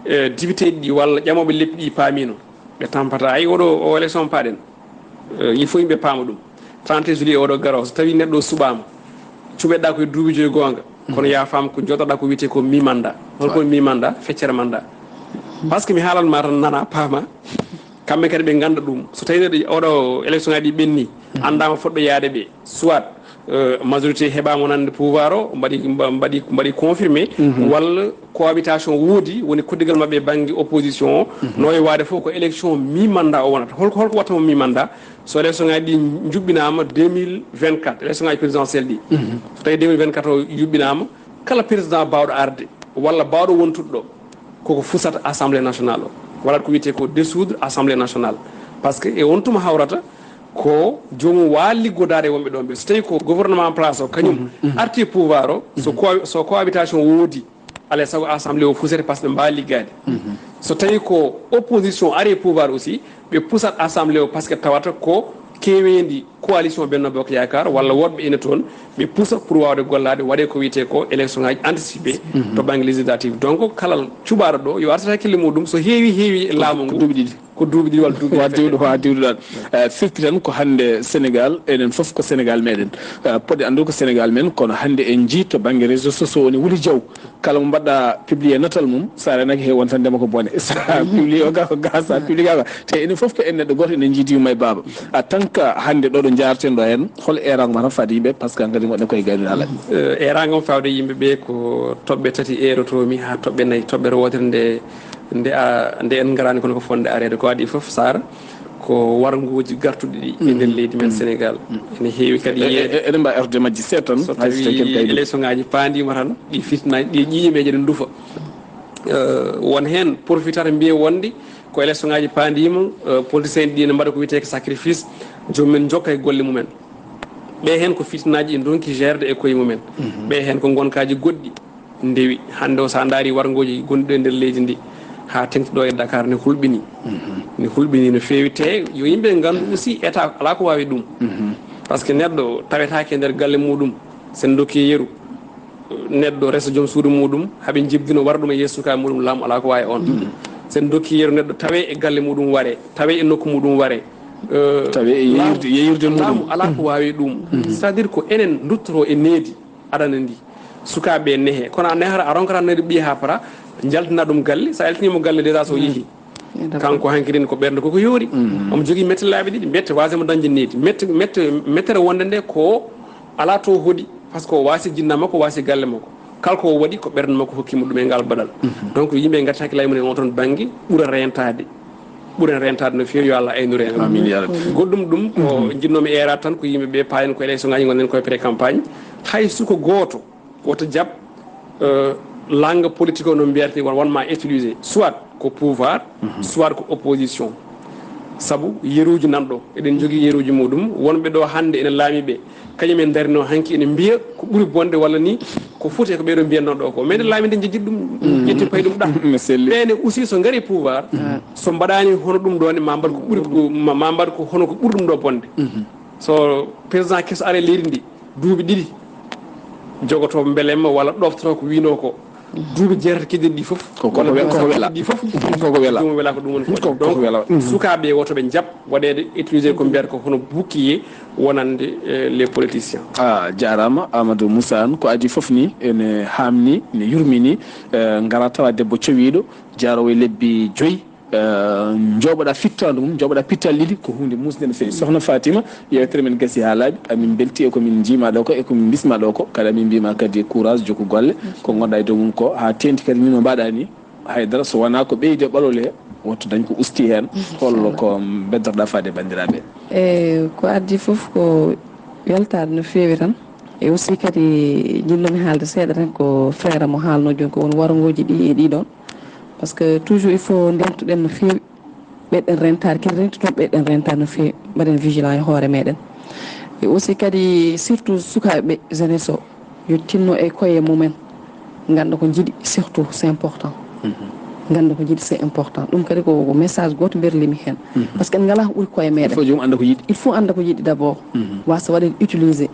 e, député ɗi walla ƴamooɓe leppi ɗi paamiino, ɓe tampata. Ay, oɗo o élection paɗen, e, il faut yimɓe paama ɗum. Trente juillet oɗo garo, so tawii neɗɗo o suɓaama, cuɓeɗaa ko e duuɓi joyi goonga, kono yaafaama ko jooɗoɗaa ko wiyetee ko mi mandat. Holko mi mandat? Feccere mandat. Par ce que mi haalan ma tan nana paama. Kamɓe kadi ɓe ngannda ɗum. So tawii neɗɗo oɗo élection ngaji ɗi ɓenni, anndaama fotɓe yaade ɓe, soit, euh, majorité heɓaama wonande pouvoir o, mbaɗi, mba-, mbaɗi, mbaɗi confirmé, walla cohabitation woodi, woni koddigal maɓɓe e bannge opposition o, no e waade fof ko élection mi mandat o wonata. Holko, holko watta mo mi mandat? So élection ngaji ɗi njuɓɓinaama deux mille vingt-quatre, élection ngaji présidentielle ɗi, so tawii deux mille vingt-quatre o yuɓɓinaama, kala président baawɗo arde, walla baawɗo wontude ɗo, koko fusata Assemblée nationale o. Waɗata ko wiyetee ko dissoudre Assemblée nationale. Par ce que e on tuma hawrata ko joomum waawi liggodaade e wonɓe ɗon ɓe. So tawii ko gouvernement en place o, kañum arti e pouvoir o, so co-, so cohabitation woodi, alaa e sago Assemblée o fusete par ce que ɓe mbaawi liggaade. So tawii ko opposition ari e pouvoir aussi, ɓe pusat Assemblée o par ce que tawata ko keeweendi coalition Benno Bokk Yaakaar walla woɗɓe ene toon, ɓe pusa pour waawde gollaade, waɗee ko wiyetee ko élection ngaji anticipé to bannge législative. Donc, kala cuɓaaɗo ɗo yo artat hakkille muɗum, so heewi, heewi e laamu ngu, ko duuɓi ɗiɗi. Ko duuɓi ɗiɗi walla duuɓi ɗiɗi. Wa diwɗo, wa diwɗo ɗon. Eh, firti tan ko hannde Sénégal, enen fof ko Sénégal meɗen. Eh, poɗɗen anndude ko Sénégal men, kono hannde en njii to bannge réseaux sociaux woni wuli jaw. Kala mo mbaɗɗa publier natal mum, sa renaki he won tan ndema ko bone. Sa publier o ga ko ga, sa publier ga ko. Te enen fof ko en neɗɗo gooto, enen njiidi yumma e baaba. En tant que hannde ɗo ɗo njaarten ɗo heen, hol eeraango ma tan faade yimɓe, par ce que hankadi ngonɗen koye gaynude Alla? Eh, eeraango am faade yimɓe ɓe ko toɓɓe tati eerotoomi haa toɓɓe nayi. Toɓɓere wootere nde, nde a, nde en ngaraani kono ko fotde areede. Ko adii fof, Saar, ko warngooji gartuɗi ɗi e nder leydi men Sénégal. Ene heewi kadi e, e, yeede. E, eɗen mbaawi arde majji seeɗa tan, so tawi élection ngaji paandiima tan, ɗi fitnaaji, ɗi ƴiiƴam ene ndufa. Eh, won heen profitata mbiya wonde ko élection ngaji paandiima, eh, politicien ɗi ne mbaɗa ko wiyetee ko sacrifice, joom men njokka e golle mumen. Ɓe heen ko fitnaaji ɗi ndonki gérde e koye mumen. Ɓe heen ko ngonkaaji goɗɗi ndewi. Hannde o, so a ndaari warngooji gonɗi ɗo e nder leydi ndi, haa teŋti ɗo e Dakar, ne hulɓini. Ne hulɓini no feewi. Te yo yimɓe nganndu aussi, état alaa ko waawi ɗum. Par ce que neɗɗo tawetaake e nder galle muɗum, sen dokki yeru, neɗɗo resa joom suudu muɗum, haɓe njibdino wara ɗum e yeeso sukaaɓe muɗum, laamu alaa ko waawi on. Sen dokki yeru neɗɗo tawe e galle muɗum ware, tawe e nokku muɗum ware. Euh, tawe e laamu, yeyirde, yeyirde muɗum. Laamu alaa ko waawi ɗum. C'est-à-dire ko enen nduttoto e needi adana ndi. Sukaaɓe ɓe nehe. Kono a nehata, a ronkata neɗɗo ɓiye haa para, njaltina ɗum galle. Sa yaltini mo galle déjà so yehi. Kanko hankirin ko ɓernde koko yoori. Omo jogii mette laabi ɗiɗi. Mette waasde mo dañde needi. Mette, mette, mettere wonde nde ko alaa to hoɗi. Par ce que o waasi jinna makko, o waasi galle makko. Kala ko o waɗi ko ɓernde makko hokki mo ɗum e ngal baɗal. Donc yimɓe ngati hakkillaaji mum e on ton bannge ɓura rentaade. ɓuren rentaade no feewi, yo Allah ayndu en. Amin, ya Rabbi. Goɗɗum ɗum ko njinnoomi eeraade tan ko yimɓe ɓe paayen ko élection ngaji ngonɗen koye pré campagne. Hay suko gooto woto jaɓ, euh, langue politique o no mbiyata ni won, won ma utiliser. Soit ko pouvoir, soit ko opposition. Sabu yeruuji nan ɗo, eɗen njogii yeruuji muɗum. Wonɓe ɗo hannde ene laami ɓe, kañum en darino hanki ene mbiya ko ɓuri bonde walla ni ko foti e ko ɓeɗo mbiyanno ɗo ko. Mais nde laami nde jejjit ɗum, ƴetti payi ɗum ɗa. No selli. Ɓeene aussi so ngari pouvoir, so mbaɗani hono ɗum ɗo ne ma mbaɗ ko ɓuri ko, ma, ma mbaɗ ko hono ko ɓuri ɗum ɗo bonde. So président keso ari e leydi ndi, duuɓi ɗiɗi, jogoto mbelemma walla ɗoftoto ko wino ko. Duuɓi jeetati keddiɗi ɗi fof. Ko, ko, walla ko we-, ko ko wela. Ɗi fof. Ko ko wela. Ɗum wela ko ɗum woni ko. Ko, ko Donc, ko wela. Sukaaɓe woto ɓe njaɓ waɗeede utiliser ko mbiyata ko hono bouclier wonande, eh, les politiciens. A jaaraama, Amadou Moussa Anne. Ko adii fof ni ene haamni, ne yurmini, eh, ngara tawa debbo cowiiɗo, jaaroowo e lebbi joyi, eh, njooɓoɗa fittaandu mum, njooɓoɗa pittal ɗiɗi, ko huunde muusde no feewi. Sohna Fatima, yewtere men gasi haa laaɓi, amin mbelti e ko min njiima ɗo ko, e ko min mbisma ɗo ko, kadi amin mbiima kadi courage, jokku golle, ko ngonɗa e dow mum ko, haa teeŋti kadi ni no mbaɗa ni, haydara so wonaa ko ɓeyde ɓalol he, woto dañ ko usti heen, hollo ko beddotoɗa faade banndiraaɓe? E ko addi fof ko weltaade no feewi tan. E aussi kadi njinnoomi haalde seeɗa tan ko frère mo haalno jooni ko woni warngooji ɗi e ɗi ɗon. Parce que toujours il faut ndentuɗen no feewi, ɓeyɗen rentaade, kadi rentuɗen ɓeyɗen rentaade no feewi, mbaɗen vigilant e hoore meɗen. E aussi kadi surtout sukaaɓe ɓe, jeunesse o, yo tinno e koye mumen, ngannda ko njiɗi surtout, c'est important. Ngannda ko njiɗi, c'est important. Ɗum kadi ko, ko message gooto mberlimi heen. Parce que en ngalaa ko ɓuri koye meɗen. Il faut joomum annda ko yiɗi. Il faut annda ko yiɗi d'abord. Wasa waɗen utiliser.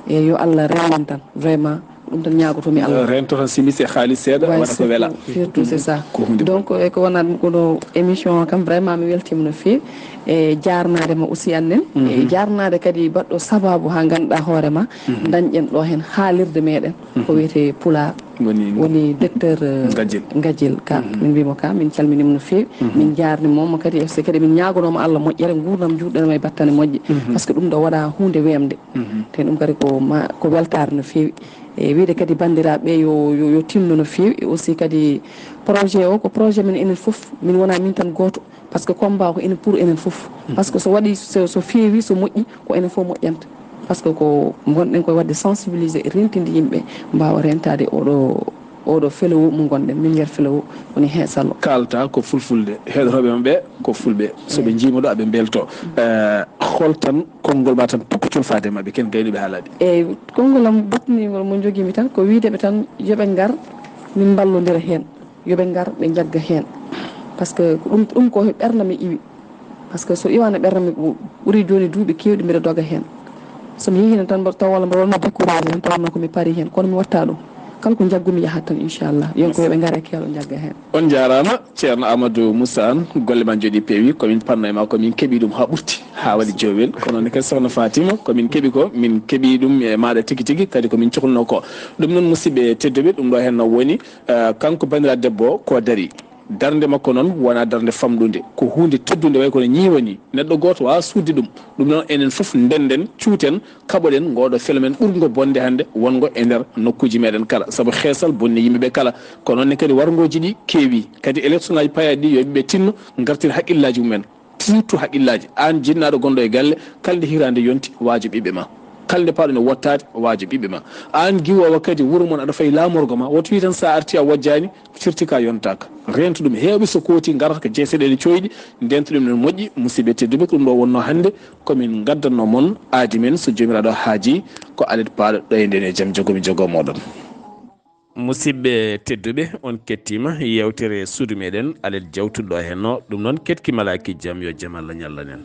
E yo Allah rennan tan, vraiment. Ɗum tan ñaagotomi Allah. Rento tan simis e haalis seeɗa, waɗa ko wela. Surtout, c'est ça. Donc, e ko wona ɗum kono émission o kam, vraiment, mi weltima no feewi. E jaarnaade ma aussi annen. E jaarnaade kadi baɗɗo sababu haa ngannduɗaa hoore ma. Dañƴen ɗo heen haalirde meɗen. Ko wiyetee Pulaar. Woni docteur, euh, Ngajil. Ngajil Ka. Min mbiyamo Ka, min calminima no feewi. Min jaarnima mo kadi, e so kadi min ñaagonooma Allah moƴƴere, nguurndam njuutɗen e battane moƴƴe. Parce que ɗum ɗo waɗa huunde weemde. Te ɗum kadi ko ma, ko weltaare no feewi. E wiyde kadi banndiraaɓe ɓe yo, yo, yo tinno no feewi. E aussi kadi projet o, ko projet men enen fof, min wona min tan gooto. Parce que combat ko enen pour enen fof. Parce que so waɗi, so, so feewi, so moƴƴi, ko enen fof moƴƴanta. Parce que ko ngonɗen koye waɗde sensibiliser e rentinde yimɓe mbaawa rentaade oɗo, oɗo felewu mo ngonɗen, min mbiyata felewu woni heesalo. Kaalta ko fulfulde, heɗotooɓe maɓɓe ko fulɓe. So ɓe njiima ɗo, aɓe mbelto. Eh, hol tan konngol ma tan tokkotol faade maɓɓe, ken gaynuɓe haa laaɓi? Eyyi, konngol am battiningol mo njogiimi tan ko wiyde ɓe tan yo ɓe ngar, min mballondira heen. Yo ɓe ngar, ɓe njagga heen. Parce que ko ɗum, ɗum ko he ɓernam mi iwi. Parce que so iwaano ɓernam mi, ɓu-, ɓuri jooni duuɓi keewɗi mbiɗa doga heen. So mi yehii tan mbo-, taw walla mboɗo wonno découragé tan, tawanno ko mi pari heen. Kono mi watta ɗum. Kala ko njaggumi yahat tan, inchallah. Yon ko yo ɓe ngar e keewal, njagga heen. On njaaraama, Ceerno Amadou Moussa Anne, golle ma njooɗii peewi. Ko min panno e ma, ko min keɓi ɗum haa ɓurti, haa waɗi joowel. Kono ne kadi Sohna Fatima, ko min keɓi ko, min keɓi ɗum e maaɗa tigi tigi, kadi ko min cohlunoo ko. Ɗum noon, musidɓe tedduɓe, ɗum ɗo heen no woni, eh, kanko banndiraaɗo debbo o ko dari. Darnde makko noon wonaa darnde famɗunde, ko huunde teddunde, way kono ñiiwa ni. Neɗɗo gooto waawaa suuɗde ɗum. Ɗum noon, enen fof ndennden, cuuten, kaɓoɗen ngooɗo phénomène ɓurngo bonde hannde wonngo e nder nokkuuji meɗen kala. Sabu heesal bonni yimɓe ɓe kala. Ko noon ne kadi warngooji ɗi keewi. Kadi élection ngaji payaaɗi ɗi, yo yimɓe tinno, ngartir haqqillaaji mumen. Surtout haqqillaaji. Aan jinnaaɗo gonɗo e galle, kala nde hiraande yonti, waajo ɓiɓɓe ma. Kala nde paaɗo ne wottaade, waajo ɓiɓɓe ma. Aan giwoowo kadi wuro mon, aɗa fayi laamorgo ma, woto wi tan sa arti a wojjaani, firti ka yontaaka. Rento ɗum, heewɓe so kooti ngarata ko jeeseɗe ene cooyɗi, ndento ɗum ene moƴƴi. Musidɓe tedduɓe, ko ɗum ɗo wonno hannde, ko min ngaddanno mon aadi men, so Joomiraaɗo haaji, ko alet paaɗo ɗo e nden e jam jogomi jogo moɗon. Musidɓe tedduɓe, on kettima yewtere suudu meɗen, alet jawtuɗo henno, ɗum noon ketki malaki jam, yo jam Allah ñallan en.